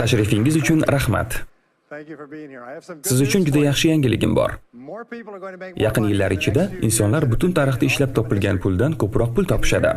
Tashrifingiz uchun rahmat. Siz uchun juda yaxshi yangiligim bor. Yaqin yillar ichida insonlar butun tarixda ishlab topilgan puldan ko'proq pul topishadi.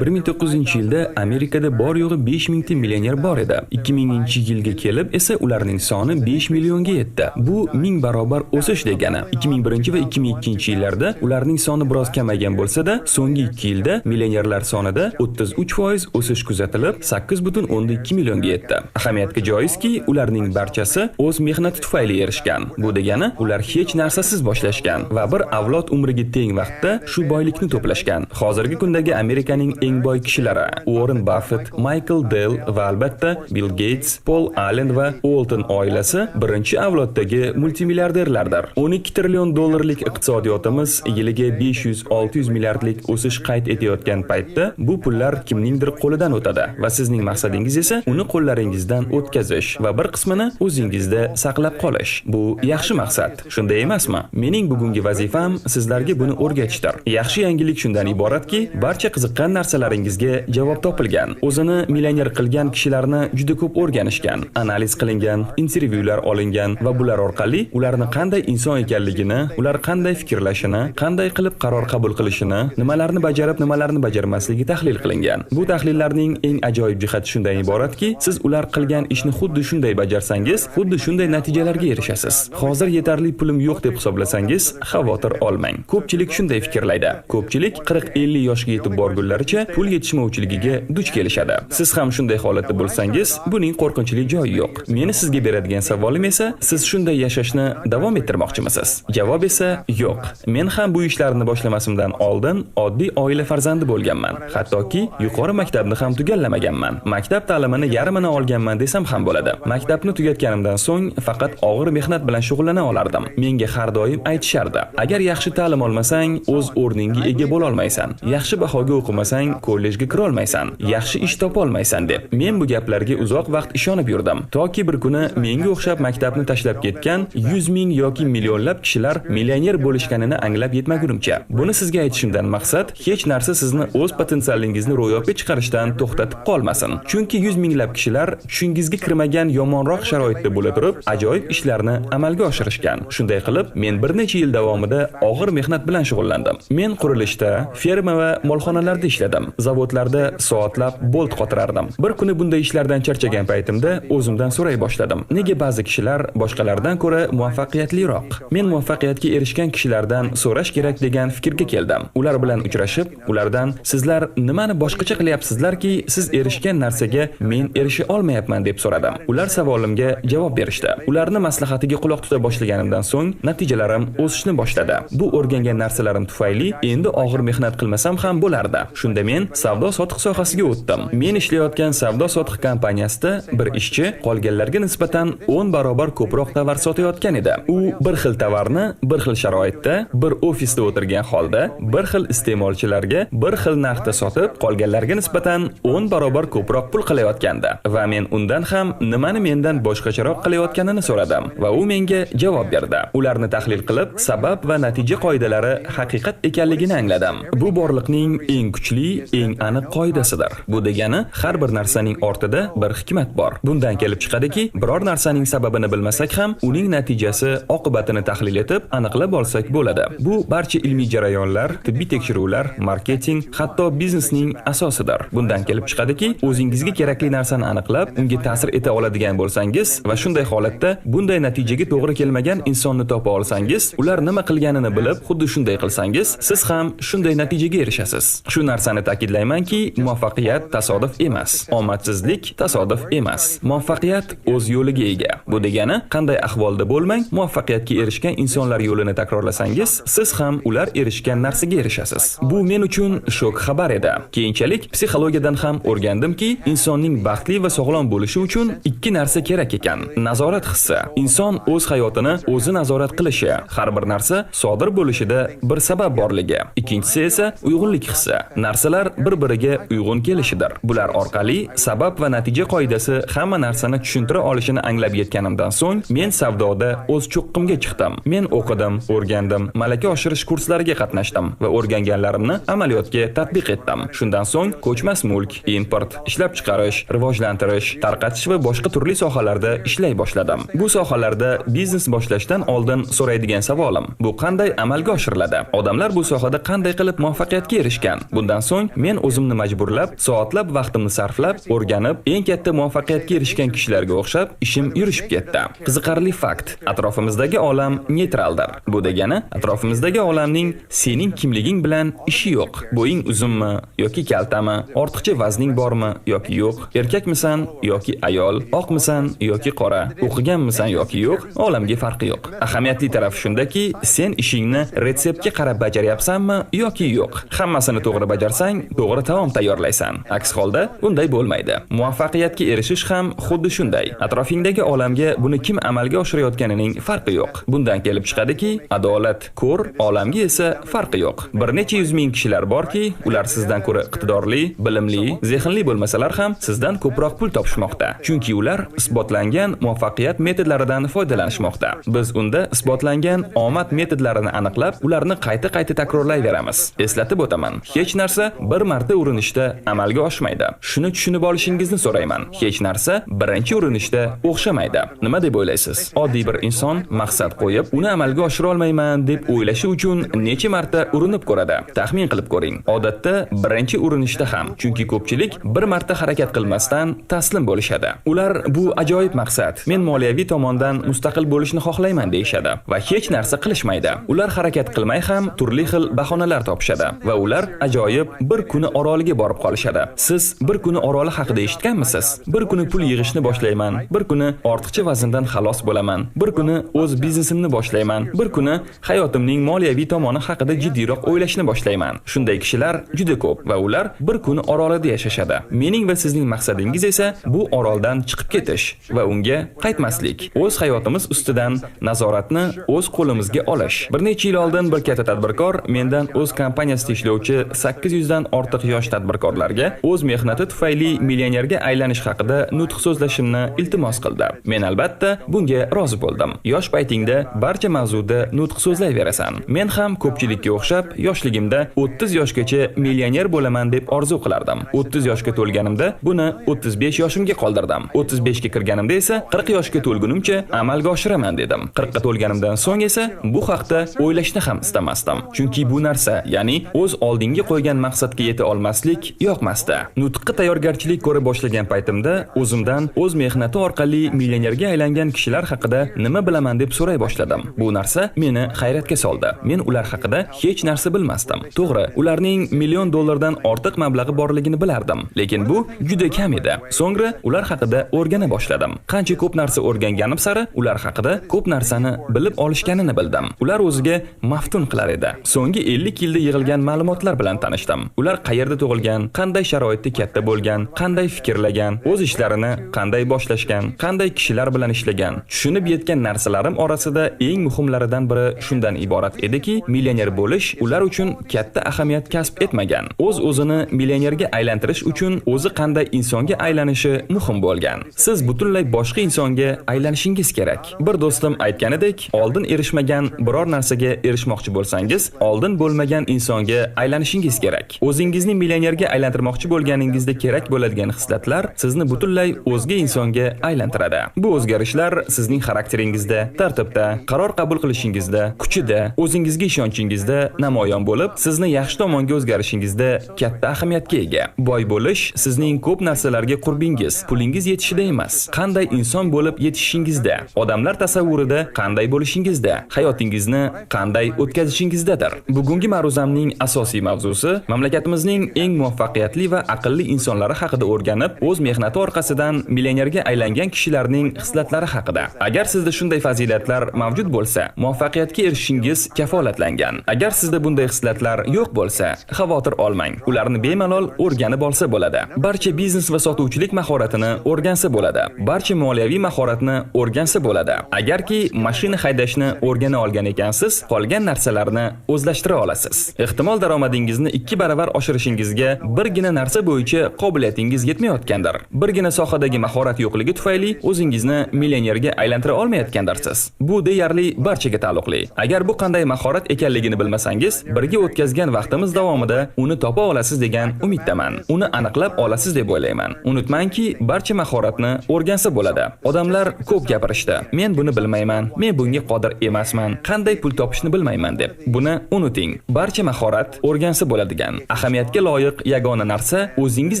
1900-yilda Amerikada bor yo'g'i 5 mingta millioner bor edi. 2000-yilga kelib esa ularning soni 5 millionga yetdi. Bu 1000 barobar o'sish degani. 2001 va 2002-yillarda ularning soni biroz kamaygan bo'lsa-da, so'nggi 2 yilda millionerlar sonida 33% o'sish kuzatilib, 8,2 millionga yetdi. Ahamiyatga joizki, ularning barchasi o'z mehnati tufayli erishgan. Bu degani, ular hech narsasiz boshlashgan va bir avlod umriga teng vaqtda shu boylikni to'plashgan. Hozirgi kundagi Amerikaning eng boy kishilari Uorren Baffet, Maykl Dell va albatta Bill Geyts, Pol Allen va Uolton oilasi birinchi avloddagi multimilliarderlardir. 12 trillion dollarlik iqtisodiyotimiz yiliga 500-600 milliardlik o'sish qayd etayotgan paytda bu pullar kimningdir qo'lidan o'tadi va sizning maqsadingiz esa uni qo'llaringizdan o'tkazish va bir qismini o'zingizda saqlab qolish. Bu yaxshi maqsad. Shunday emasmi? Mening bugungi vazifam sizlarga buni o'rgatishdir. Yaxshi yangilik shundan iboratki, barcha qiziqqan narsalaringizga javob topilgan. O'zini millioner qilgan kishilarni juda ko'p o'rganishgan, analiz qilingan, intervyular olingan va bular orqali ularni qanday inson ekanligini, ular qanday fikrlashini, qanday qilib qaror qabul qilishini, nimalarni bajarib, nimalarni bajarmasligi tahlil qilingan. Bu tahlillarning eng ajoyib jihati shundan iboratki, siz ular qilgan ishni xuddi shunday bajarsangiz, xuddi shunday natijalarga erishasiz. Hozir yetarli pulim yo'q deb hisoblasangiz, xavotir olmang. Ko'pchilik shunday fikrlaydi. Ko'pchilik 40-50 yoshga yetib borgunlaricha pul yetishmovchiligiga duch kelishadi. Siz ham shunday holatda bo'lsangiz, buning qo'rqinchli joyi yo'q. Meni sizga beradigan savolim esa, siz shunday yashashni davom ettirmoqchimisiz? Javob esa yo'q. Men ham bu ishlarni boshlamasimdan oldin oddiy oila farzandi bo'lganman. Hattoki yuqori maktabni ham tugallamaganman. Maktab ta'limini yarmini olganman desam ham bo'ladi. Maktabni tugatganimdan so'ng faqat og'ir mehnat bilan shug'ullana olardim. Menga har doim aytishardi: "Agar yaxshi ta'lim olmasang, o'z o'rningga ega bo'la olmaysan. Yaxshi bahoga o'qimasang, kollejga kira olmaysan. Yaxshi ish topa olmaysan" deb. Men bu gaplarga uzoq vaqt ishonib yurdim. Toki bir kuni menga o'xshab maktabni tashlab ketgan 100 ming yoki millionlab kishilar millioner bo'lishganini anglab yetmagunimcha. Buni sizga aytishimdan maqsad, hech narsa sizni o'z potensialingizni ro'yobga chiqarishdan to'xtatib qolmasin. Chunki 100 minglab kishilar tushingizga kirmagan yomonroq sharoitda bo'la turib, ajoyib ishlarni amalga oshirishgan. Shunday qilib, men bir necha yil davomida og'ir mehnat bilan shug'ullandim. Men qurilishda, ferma va molxonalarda ishladim. Zavodlarda soatlab bolt qotirardim. Bir kuni bunday ishlardan charchagan paytimda o'zimdan so'ray boshladim: "Nega ba'zi kishilar boshqalardan ko'ra muvaffaqiyatliroq? Men muvaffaqiyatga erishgan kishilardan so'rash kerak" degan fikrga keldim. Ular bilan uchrashib, ulardan: "Sizlar nimani boshqacha qilyapsizlarki, siz erishgan narsaga men erisha olmayapman?" deb so'radim. Ular savolimga javob berishdi. Ularni maslahatiga quloq tuta boshlaganimdan so'ng natijalarim o'sishni boshladi. Bu o'rgangan narsalarim tufayli endi og'ir mehnat qilmasam ham bo'lardi. Shunda men savdo-sotiq sohasiga o'tdim. Men ishlayotgan savdo-sotiq kompaniyasida bir ishchi qolganlarga nisbatan 10 barobar ko'proq tovar sotayotgan edi. U bir xil tovarni bir xil sharoitda, bir ofisda o'tirgan holda, bir xil iste'molchilarga bir xil narxda sotib, qolganlarga nisbatan 10 barobar ko'proq pul qilayotgandi. Va men undan ham nimani mendan boshqacharoq qilayotganini so'radim va u menga javob berdi. Ularni tahlil qilib, sabab va natija qoidalari haqiqat ekanligini angladim. Bu borliqning eng kuchli, eng aniq qoidasidir. Bu degani, har bir narsaning ortida bir hikmat bor. Bundan kelib chiqadiki, biror narsaning sababini bilmasak ham, uning natijasi, oqibatini tahlil etib, aniqlab olsak bo'ladi. Bu barcha ilmiy jarayonlar, tibbiy tekshiruvlar, marketing, hatto biznesning asosidir. Bundan kelib chiqadiki, o'zingizga kerakli narsani aniqlab, unga ta'sir eta oladigan bo'lsangiz va shunday holatda bunday natijaga to'g'ri kelmagan insonni topa olsangiz, ular nima qilganini bilib, xuddi shunday qilsangiz, siz ham shunday natijaga erishasiz. Shu narsani ta'kidlaymanki, muvaffaqiyat tasodif emas. Omadsizlik tasodif emas. Muvaffaqiyat o'z yo'liga ega. Bu degani, qanday ahvolda bo'lmang, muvaffaqiyatga erishgan insonlar yo'lini takrorlasangiz, siz ham ular erishgan narsaga erishasiz. Bu men uchun shok xabar edi. Keyinchalik psixologiyadan ham o'rgandimki, insonning baxtli va sog'lom bo'lishi uchun ikki narsa kerak ekan. nazorat hissi. Inson o'z hayotini o'zi nazorat qilishi, har bir narsa sodir bo'lishida bir sabab borligi. Ikkinchisi esa uyg'unlik hissi. Narsalar bir-biriga uyg'un kelishidir. Bular orqali sabab va natija qoidasi hamma narsani tushuntira olishini anglab yetganimdan so'ng, men savdoda o'z cho'qqimga chiqdim. Men o'qidim, o'rgandim, malaka oshirish kurslariga qatnashdim va o'rganganlarimni amaliyotga tatbiq etdim. Shundan so'ng ko'chmas mulk, import, ishlab chiqarish, rivojlantirish, tarqatish va boshqa turli sohalarda ishlay boshladim. Bu sohalarda biznes boshlashdan oldin so'raydigan savolim: bu qanday amalga oshiriladi? Odamlar bu sohada qanday qilib muvaffaqiyatga erishgan? Bundan so'ng men o'zimni majburlab, soatlab vaqtimni sarflab, o'rganib, eng katta muvaffaqiyatga erishgan kishilarga o'xshab ishim yurishib ketdi. Qiziqarli fakt: atrofimizdagi olam neytraldir. Bu degani, atrofimizdagi olamning sening kimliging bilan ishi yo'q. Bo'ying uzunmi yoki kaltami, ortiqcha vazning bormi yoki yo'q, erkakmisan yoki ayol, oqmisan yoki qora, o'qiganmisan yoki yo'q, olamga farqi yo'q. Ahamiyatli tarafi shundaki, sen ishingni retseptga qarab bajaryapsanmi yoki yo'q. Hammasini to'g'ri bajarsang, to'g'ri taom tayyorlaysan. Aks holda unday bo'lmaydi. Muvaffaqiyatga erishish ham xuddi shunday. Atrofingdagi olamga buni kim amalga oshirayotganining farqi yo'q. Bundan kelib chiqadiki, adolat ko'r, olamga esa farqi yo'q. Bir necha yuz ming kishilar borki, ular sizdan ko'ra iqtidorli, bilimli, zehnli bo'lmasalar ham sizdan ko'proq pul topishmoqda. Chunki ular isbotlangan muvaffaqiyat metodlaridan foydalanishmoqda. Biz unda isbotlangan omad metodlarini aniqlab, ularni qayta-qayta takrorlayveramiz. Eslatib o'taman, hech narsa bir marta urinishda amalga oshmaydi. Shuni tushunib olishingizni so'rayman. Hech narsa birinchi urinishda o'xshamaydi. Nima deb o'ylaysiz? Oddiy bir inson maqsad qo'yib, uni amalga oshira olmayman deb o'ylashi uchun necha marta urinib ko'radi? Taxmin qilib ko'ring. Odatda birinchi urinishda ham, chunki ko'pchilik bir marta harakat qilmasdan taslim bo'lishadi. Ular bu ajoyib maqsad, men moliyaviy tomondan mustaqil bo'lishni xohlayman deyishadi va hech narsa qilishmaydi. Ular harakat qilmay ham turli xil bahonalar topishadi va ular ajoyib bir kuni oroliga borib qolishadi. Siz bir kuni oroli haqida eshitganmisiz? Bir kuni pul yig'ishni boshlayman, bir kuni ortiqcha vazndan xalos bo'laman, bir kuni o'z biznesimni boshlayman, bir kuni hayotimning moliyaviy tomoni haqida jiddiyroq o'ylashni boshlayman. Shunday kishilar juda ko'p va ular bir kuni orolida yashashadi. Mening va sizning maqsadingiz esa bu oroldan chiqib ketish va unga qaytmaslik. O'z hayotimiz ustidan nazoratni o'z qo'limizga olish. Bir necha yil oldin bir katta tadbirkor mendan o'z kompaniyasida ishlovchi 800 dan ortiq yosh tadbirkorlarga o'z mehnati tufayli millionerga aylanish haqida nutq so'zlashimni iltimos qildi. Men albatta bunga rozi bo'ldim. Yosh paytingda barcha mavzuda nutq so'zlayverasan. Men ham ko'pchilikka o'xshab yoshligimda 30 yoshgacha millioner bo'laman deb orzu qilardim. 30 yoshga to'lganimda buni 35 yoshimga qoldirdim. 35 ga kirganimda esa 40 yoshga to'lgunimcha amalga oshiraman dedim. 40 ga to'lganimdan so'ng esa bu haqda o'ylashni ham istamasdim. Chunki bu narsa, ya'ni o'z oldinga qo'ygan maqsadga yeta olmaslik yoqmasdi. Nutqqa tayyorgarchilik ko'ra boshlagan paytimda o'zimdan o'z mehnati orqali millionerga aylangan kishilar haqida nima bilaman deb so'ray boshladim. Bu narsa meni hayratga soldi. Men ular haqida hech narsa bilmasdim. To'g'ri, ularning million dollardan ortiq mablag'i borligini bilardim, lekin bu juda kam edi. So'ngra ular haqida o'rgana boshladim. Qancha ko'p narsa o'rganganim sari ular haqida ko'p narsani bilib olishganini bildim. Ular o'ziga maftun qilar edi. So'nggi 50 yilda yig'ilgan ma'lumotlar bilan tanishdim. Ular qayerda tug'ilgan, qanday sharoitda katta bo'lgan, qanday fikrlagan, o'z ishlarini qanday boshlashgan, qanday kishilar bilan ishlagan. Tushunib yetgan narsalarim orasida eng muhimlaridan biri shundan iborat ediki, millioner bo'lish ular uchun katta ahamiyat kasb etmagan. O'z-o'zini millionerga aylantirish uchun o'zi qanday insonga aylanishi muhim bo'lgan. Siz butunlay boshqa insonga aylanishingiz kerak. Bir do'stim aytganidek, oldin erishmagan biror narsaga erishmoqchi bo'lsangiz, oldin bo'lmagan insonga aylanishingiz kerak. O'zingizni millionerga aylantirmoqchi bo'lganingizda kerak bo'ladigan xislatlar sizni butunlay o'zga insonga aylantiradi. Bu o'zgarishlar sizning xarakteringizda, tartibda, qaror qabul qilishingizda, kuchida, o'zingizga ishonchingizda namoyon bo'lib, sizni yaxshi tomonga o'zgarishingizda katta ahamiyatga ega. Boy bo'lish sizning ko'p narsalarga qurbingiz, pulingiz yetishida emas, qanday inson bo'lib yetishishingizda, odamlar tasavvurida qanday bo'lishingizda, hayotingizni qanday o'tkazishingizdadir. Bugungi ma'ruzamning asosiy mavzusi mamlakatimizning eng muvaffaqiyatli va aqlli insonlari haqida o'rganib, o'z mehnati orqasidan millionerga aylangan kishilarning xislatlari haqida. Agar sizda shunday fazilatlar mavjud bo'lsa, muvaffaqiyatga erishishingiz kafolatlangan. Agar sizda bunday xislatlar yo'q bo'lsa, xavotir olmang. Ularni bemalol o'rganib olsa bo'ladi. Barcha biznes va sotuvchilik mahoratini o'rgansa bo'ladi. Barcha moliyaviy Moliyaviy mahoratni o'rgansa bo'ladi. Agarki mashina haydashni o'rgana olgan ekansiz, qolgan narsalarni o'zlashtira olasiz. Ehtimol, daromadingizni 2 baravar oshirishingizga birgina narsa bo'yicha qobiliyatingiz yetmayotgandir. Birgina sohadagi mahorat yo'qligi tufayli o'zingizni millionerga aylantira olmayotgandirsiz. Bu deyarli barchaga taalluqli. Agar bu qanday mahorat ekanligini bilmasangiz, birga o'tkazgan vaqtimiz davomida uni topa olasiz degan umiddaman. Uni aniqlab olasiz deb o'ylayman. Unutmangki, barcha mahoratni o'rgansa bo'ladi. Odamlar ko'p gapirishdi. "Men buni bilmayman, men bunga qodir emasman, qanday pul topishni bilmayman" deb. Buni unuting. Barcha mahorat o'rgansa bo'ladigan. Ahamiyatga loyiq yagona narsa: o'zingiz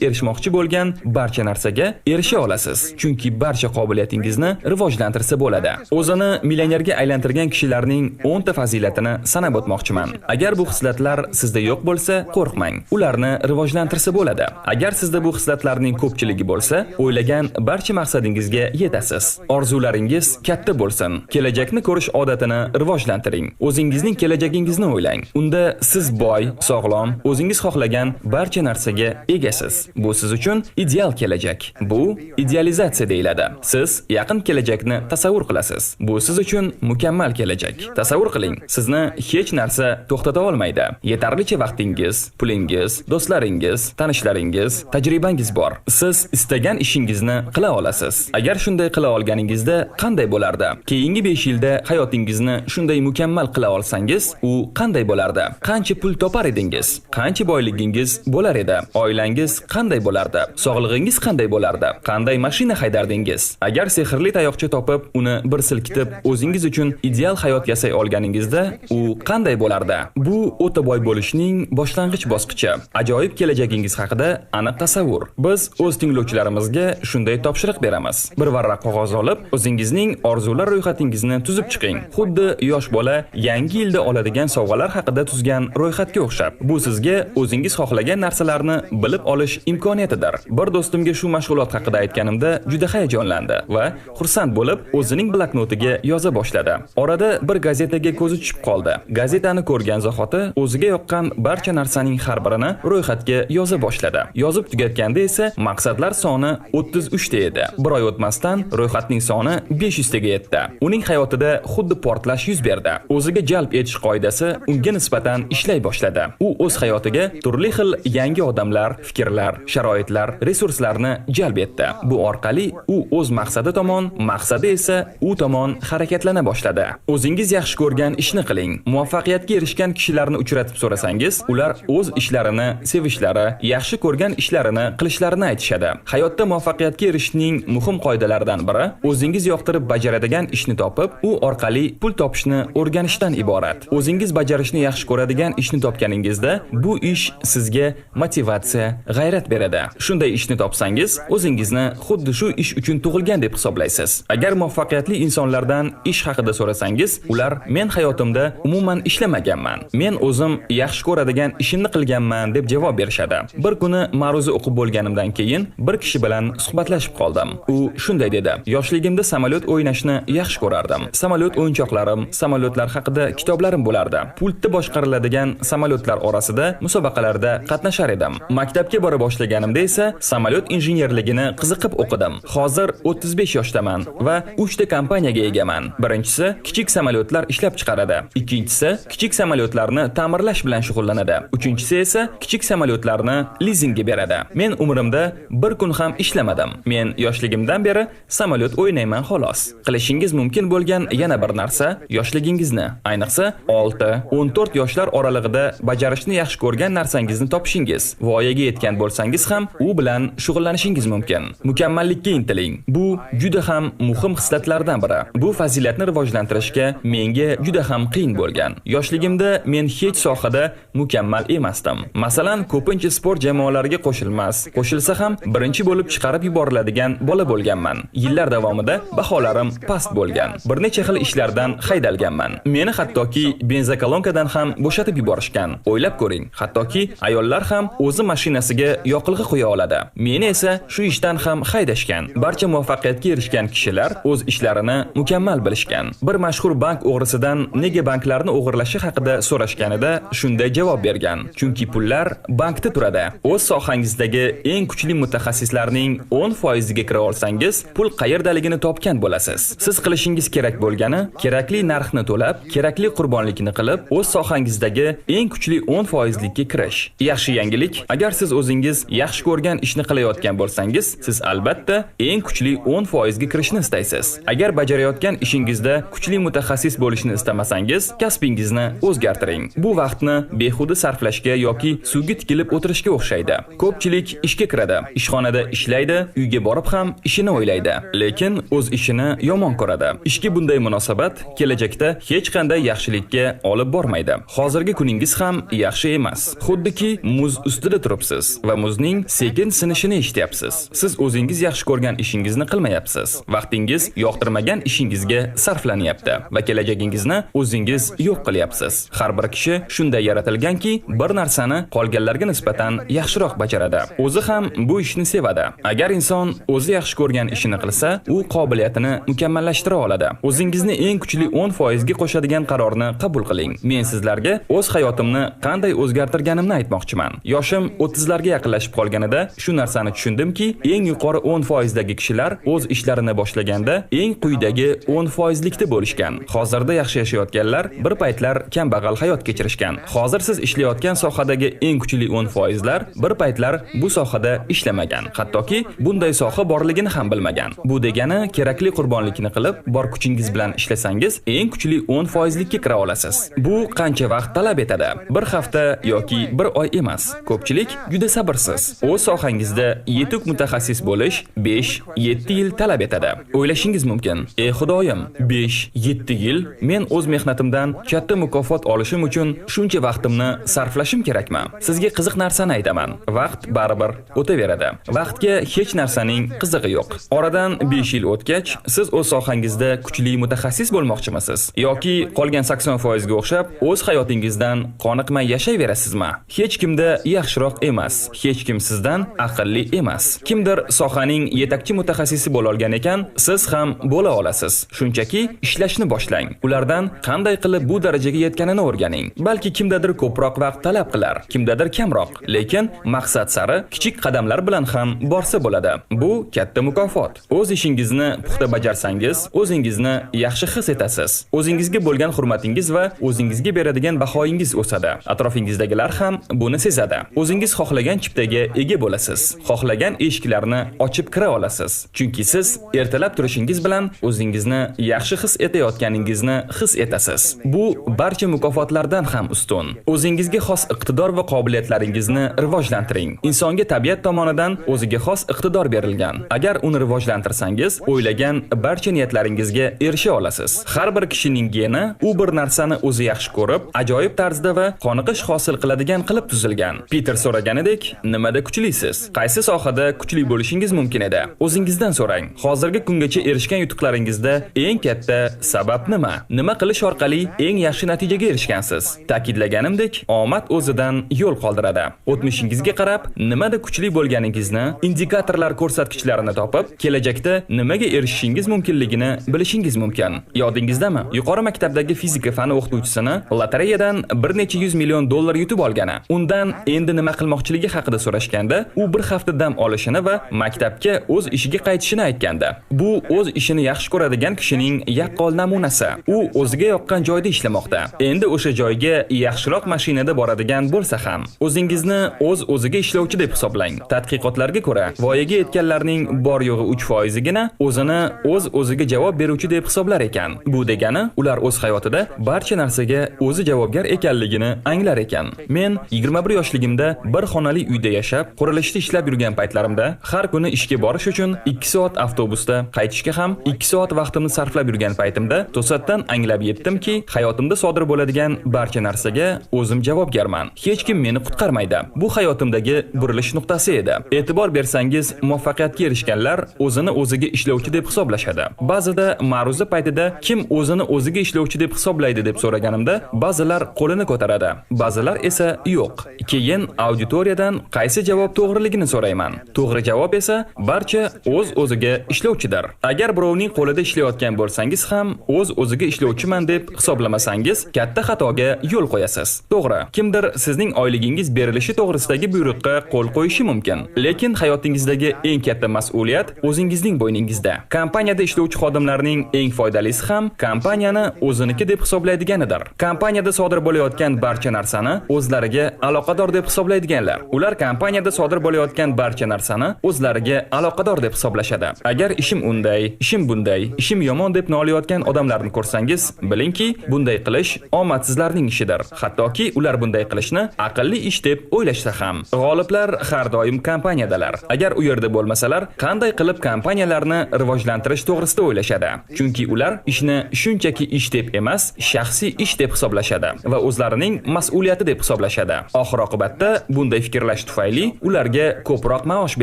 erishmoqchi bo'lgan barcha narsaga erisha olasiz. Chunki barcha qobiliyatingizni rivojlantirsa bo'ladi. O'zini millionerga aylantirgan kishilarning 10 ta fazilatini sanab o'tmoqchiman. Agar bu xislatlar sizda yo'q bo'lsa, qo'rqmang. Ularni rivojlantirsa bo'ladi. Agar sizda bu xislatlarning ko'pchiligi bo'lsa, o'ylagan barcha maqsadingizga yetasiz. Orzularingiz katta bo'lsin. Kelajakni ko'rish odatini rivojlantiring. O'zingizning kelajagingizni o'ylang. Unda siz boy, sog'lom, o'zingiz xohlagan barcha narsaga egasiz. Bu siz uchun ideal kelajak. Bu idealizatsiya deyiladi. Siz yaqin kelajakni tasavvur qilasiz. Bu siz uchun mukammal kelajak. Tasavvur qiling, sizni hech narsa to'xtata olmaydi. Yetarlicha vaqtingiz, pulingiz, do'stlaringiz, tanishlaringiz, tajribangiz bor. Siz istagan ishingizni qila olasiz. Agar shunday qila olganingizda qanday bo'lardi? Keyingi 5 yilda hayotingizni shunday mukammal qila olsangiz, u qanday bo'lardi? Qancha pul topar edingiz? Qancha boyligingiz bo'lar edi? Oilangiz qanday bo'lardi? Sog'lig'ingiz qanday bo'lardi? Qanday mashina haydardingiz? Agar sehrli tayoqcha topib, uni bir silkitib, o'zingiz uchun ideal hayot yasay olganingizda, u qanday bo'lardi? Bu o'ta boy bo'lishning boshlang'ich bosqichi. Ajoyib kelajagingiz haqida aniq tasavvur. Biz o'z tinglovchilarimizga shunday topshiriq beramiz. Bir varaq qog'oz olib, o'zingizning orzular ro'yxatingizni tuzib chiqing. Xuddi yosh bola yangi yilda oladigan sovg'alar haqida tuzgan ro'yxatga o'xshab. Bu sizga o'zingiz xohlagan narsalarni bilib olish imkoniyatidir. Bir do'stimga shu mashg'ulot haqida aytganimda juda hayajonlandi va xursand bo'lib, o'zining bloknotiga yoza boshladi. Orada bir gazetaga ko'zi tushib qoldi. Gazetani ko'rgan zahoti o'ziga yoqqan barcha narsaning har birini ro'yxatga yoza boshladi. Yozib tugatganda esa maqsadlar soni 33 ta edi. Bir oy o'tmasdan ro'yxatning soni 500 taga yetdi. Uning hayotida xuddi portlash yuz berdi. O'ziga jalb etish qoidasi unga nisbatan ishlay boshladi. U o'z hayotiga turli xil yangi odamlar, fikrlar, sharoitlar, resurslarni jalb etdi. Bu orqali u o'z maqsadi tomon, maqsadi esa u tomon harakatlana boshladi. O'zingiz yaxshi ko'rgan ishni qiling. Muvaffaqiyatga erishgan kishilarni uchratib so'rasangiz, ular o'z ishlarini sevishlari, yaxshi ko'rgan ishlarini qilishlarini aytishadi. Hayotda muvaffaqiyatga erishishning muhim qoidalaridan biri o'zingiz yoqtirib bajaradigan ishni topib, u orqali pul topishni o'rganishdan iborat. O'zingiz bajarishni yaxshi ko'radigan ishni topganingizda, bu ish sizga motivatsiya, g'ayrat beradi. Shunday ishni topsangiz, o'zingizni xuddi shu ish uchun tug'ilgan deb hisoblaysiz. Agar muvaffaqiyatli insonlardan ish haqida so'rasangiz, ular "Men hayotimda umuman ishlamaganman. Men o'zim yaxshi ko'radigan ishimni qilganman" deb javob berishadi. Bir kuni ma'ruza o'qib bo'lganimdan keyin bir kishi bilan suhbatlashib qoldim. U shunday dedi: "Yoshligimda samolyot o'ynashni yaxshi ko'rardim. Samolyot o'yinchoqlarim, samolyotlar haqida kitoblarim bo'lardi. Pultda boshqariladigan samolyotlar orasida musobaqalarda qatnashar edim. Maktabga bora boshlaganimda esa samolyot injenerligini qiziqib o'qidim. Hozir 35 yoshdaman va 3 ta kompaniyaga egaman. Birinchisi kichik samolyotlar ishlab chiqaradi. Ikkinchisi kichik samolyotlarni ta'mirlash bilan shug'ullanadi. Uchinchisi esa kichik samolyotlarni lizingga beradi. Men umrimda bir kun ham ishlamadim. Men yoshligimdan beri samolyot o'ynayman, xolos." Qilishingiz mumkin bo'lgan yana bir narsa: yoshligingizni, ayniqsa 6, 14 yoshlar oralig'ida bajarishni yaxshi ko'rgan narsangizni topishingiz. Voyaga yetgan bo'lsangiz ham u bilan shug'ullanishingiz mumkin. Mukammallikka intiling. Bu juda ham muhim xislatlardan biri. Bu fazilatni rivojlantirishga menga juda ham qiyin bo'lgan. Yoshligimda men hech sohada mukammal emasdim. Masalan, ko'pincha sport jamoalariga qo'shilmas, qo'shilsa ham birinchi bo'lib chiqarib yuboriladigan bola bo'lganman. Yillar davomida baholarim past bo'lgan. Bir necha xil ishlardan haydalganman. Meni hattoki benzokolonkadan ham bo'shatib yuborishgan. O'ylab ko'ring, hattoki ayollar ham o'zi mashinasiga yoqilg'i quya oladi. Meni esa shu ishdan ham haydashgan. Barcha muvaffaqiyatga erishgan kishilar o'z ishlarini mukammal bilishgan. Bir mashhur bank o'g'risidan nega banklarni o'g'irlashi haqida so'rashganida shunday javob bergan: "Chunki pullar bankda turadi." O'z sohangizdagi eng kuchli mutaxassislarning 10 foiziga kira olsangiz, pul qayerdaligini topgan bo'lasiz. Siz qilishingiz kerak bo'lgani, kerakli narxni to'lab, kerakli qurbonlikni qilib, o'z sohangizdagi eng kuchli 10%likka kirish. Yaxshi yangilik, agar siz o'zingiz yaxshi ko'rgan ishni qilayotgan bo'lsangiz, siz albatta eng kuchli 10% ga kirishni istaysiz. Agar bajarayotgan ishingizda kuchli mutaxassis bo'lishni istamasangiz, kasbingizni o'zgartiring. Bu vaqtni behuda sarflashga yoki suvga tikilib o'tirishga o'xshaydi. Ko'pchilik ishga kiradi, ishxonada ishlaydi, uyga borib ham ishini o'ylaydi, lekin o'z ishini yomon ko'radi. Ishga bunday munosabat kelajakda hech qanday yaxshilikka olib bormaydi. Hozirgi kuningiz ham yaxshi emas. Xuddiki muz ustida turibsiz va muzning sekin sinishini eshityapsiz. Siz o'zingiz yaxshi ko'rgan ishingizni qilmayapsiz. Vaqtingiz yoqtirmagan ishingizga sarflanyapti va kelajagingizni o'zingiz yo'q qilyapsiz. Har bir kishi shunday yaratilganki, bir narsani qolganlarga nisbatan yaxshiroq bajaradi. O'zi ham bu ishni sevadi. Agar inson o'zi yaxshi ko'rgan ishini qilsa, u qobiliyatini mukammallashtira oladi. O'zingizni eng kuchli 10% ga qo'shadigan qarorni qabul qiling. Men sizlarga o'z hayotimni qanday o'zgartirganimni aytmoqchiman. Yoshim 30 larga yaqinlashib qolganida shu narsani tushundimki, eng yuqori 10% dagi kishilar o'z ishlarini boshlaganda eng quyidagi 10%likda bo'lishgan. Hozirda yaxshi yashayotganlar bir paytlar kambag'al hayot kechirishgan. Hozir siz ishlayotgan sohadagi eng kuchli 10%lar bir paytlar bu sohada ishlamagan. Hattoki bunday soha borligini ham bilmagan. Bu degani, kerakli qurbonlikni qilib, bor kuchingiz bilan ishlasangiz, eng kuchli 10%likka kira olasiz. Bu qancha vaqt talab etadi? Bir hafta yoki bir oy emas. Ko'pchilik juda sabrsiz. O'z sohangizda yetuk mutaxassis bo'lish 5-7 yil talab etadi. O'ylashingiz mumkin: "Ey Xudoyim, 5-7 yil men o'z mehnatimdan katta mukofot olishim uchun shuncha vaqtimni sarflashim kerakmi?" Sizga qiziq narsani aytaman. Vaqt baribir o'taveradi. Vaqtga hech narsaning qizig'i yo'q. Oradan 5 yil o'tgach, siz o'z sohangizda kuchli mutaxassis bo'lmoqchimisiz yoki qolgan 80% ga o'xshab o'z hayotingizdan qoniqmay yashayverasizmi? Hech kimda yaxshiroq emas, hech kim sizdan aqlli emas. Kimdir sohaning yetakchi mutaxassisi bo'la olgan ekan, siz ham bo'la olasiz. Shunchaki ishlashni boshlang. Ulardan qanday qilib bu darajaga yetganini o'rganing. Balki kimdadir ko'proq vaqt talab qilar, kimdadir kamroq, lekin maqsad sari kichik qadamlar bilan ham borsa bo'ladi. Bu katta mukofot. O'z ishingizni puxta bajarsangiz, o'zingizni yaxshi his etasiz. O'zingizga bo'lgan hurmatingiz va o'zingizga beradigan bahoyingiz o'sadi. Atrofingizdagilar ham buni sezadi. O'zingiz xohlagan chiptaga ega bo'lasiz. Xohlagan eshiklarni ochib kira olasiz. Chunki siz ertalab turishingiz bilan o'zingizni yaxshi his etayotganingizni his etasiz. Bu barcha mukofotlardan ham ustun. O'zingizga xos iqtidor va qobiliyatlaringizni rivojlantiring. Insonga tabiat tomonidan o'ziga xos iqtidor berilgan. Agar uni rivojlantirsangiz, o'ylagan barcha niyatlaringizga erisha olasiz. Har bir kishining geni u bir narsani o'zi yaxshi ko'rib, ajoyib tarzda va qoniqish hosil qiladigan qilib tuzilgan. Peter so'raganidek, nimada kuchlisiz? Qaysi sohada kuchli bo'lishingiz mumkin edi? O'zingizdan so'rang. Hozirgi kungacha erishgan yutuqlaringizda eng katta sabab nima? Nima qilish orqali eng yaxshi natijaga erishgansiz? Ta'kidlaganimdek, omad o'zidan yo'l qoldiradi. O'tmishingizga qarab, nimada kuchli bo'lganingizni, indikatorlar ko'rsatkichlarini topib, kelajakda nimaga erishishingiz mumkinligini bilishingiz mumkin. Yodingizdami? Yuqori maktabdagi fizika fani o'qituvchisini lotereyadan bir necha yuz million dollar yutib olgani. Undan endi nima qilmoqchiligi haqida so'rashganda, u bir hafta dam olishini va maktabga o'z ishiga qaytishini aytgandi. Bu o'z ishini yaxshi ko'radigan kishining yaqqol namunasi. U o'ziga yoqqan joyda ishlamoqda. Endi o'sha joyga yaxshiroq mashinada boradigan bo'lsa ham, o'zingizni o'z o'ziga ishlovchi deb hisoblang. Tadqiqotlarga ko'ra, voyaga yetganlarning bor yo'g'i 3%igina o'zini o'z o'ziga javob beruvchi deb hisoblar ekan. Bu degani, ular o'z hayotida barcha narsaga o'zi javobgar ekanligini anglar ekan. Men 21 yoshligimda bir xonali uyda yashab, qurilishda ishlab yurgan paytlarimda har kuni ishga borish uchun 2 soat avtobusda, qaytishga ham 2 soat vaqtimni sarflab yurgan paytimda to'satdan anglab yetdimki, hayotimda sodir bo'ladigan barcha narsaga o'zim javobgarman. Hech kim meni qutqarmaydi. Bu hayotimdagi burilish nuqtasi edi. E'tibor bersangiz, muvaffaqiyatga erishganlar o'zini o'ziga ishlovchi deb hisoblashadi. Ba'zida ma'ruza paytida kim o'zini o'ziga ishlovchi deb hisoblaydi deb so'raganimda, ba'zilar qo'lini ko'taradi, ba'zilar esa yo'q. Keyin auditoriyadan qaysi javob to'g'riligini so'rayman. To'g'ri javob esa barcha o'z o'ziga ishlovchidir. Agar birovning qo'lida ishlayotgan bo'lsangiz ham o'z o'ziga ishlovchiman deb hisoblamasangiz, katta xatoga yo'l qo'yasiz. To'g'ri, kimdir sizning oyligingiz berilishi to'g'risidagi buyruqqa qo'l qo'yishi mumkin. Lekin hayotingizdagi eng katta mas'uliyat o'zingizning bo'yningizda. Kompaniyada ishlovchi xodimlarning eng foydalisi ham kompaniyani o'ziniki deb hisoblaydiganidir. Kompaniyada sodir bo'layotgan barcha narsani o'zlariga aloqador deb hisoblaydiganlar. Ular kompaniyada sodir bo'layotgan barcha narsani o'zlariga aloqador deb hisoblashadi. Agar ishim unday, ishim bunday, ishim yomon deb nolayotgan odamlarni ko'rsangiz, bilingki, bunday qilish omadsizlarning ishidir. Hattoki ular bunday qilishni aqlli ish deb o'ylashsa ham. G'oliblar har doim kompaniyadalar. Agar u yerda bo'lmasalar, qanday qilib kompaniyalarni rivojlantirish to'g'risida o'ylashadi? Chunki ular ishni shunchaki ish deb emas, shaxsiy ish deb hisoblashadi va o'zlarining mas'uliyati deb hisoblashadi. Oxir oqibatda bunday fikrlash tufayli ularga ko'proq maosh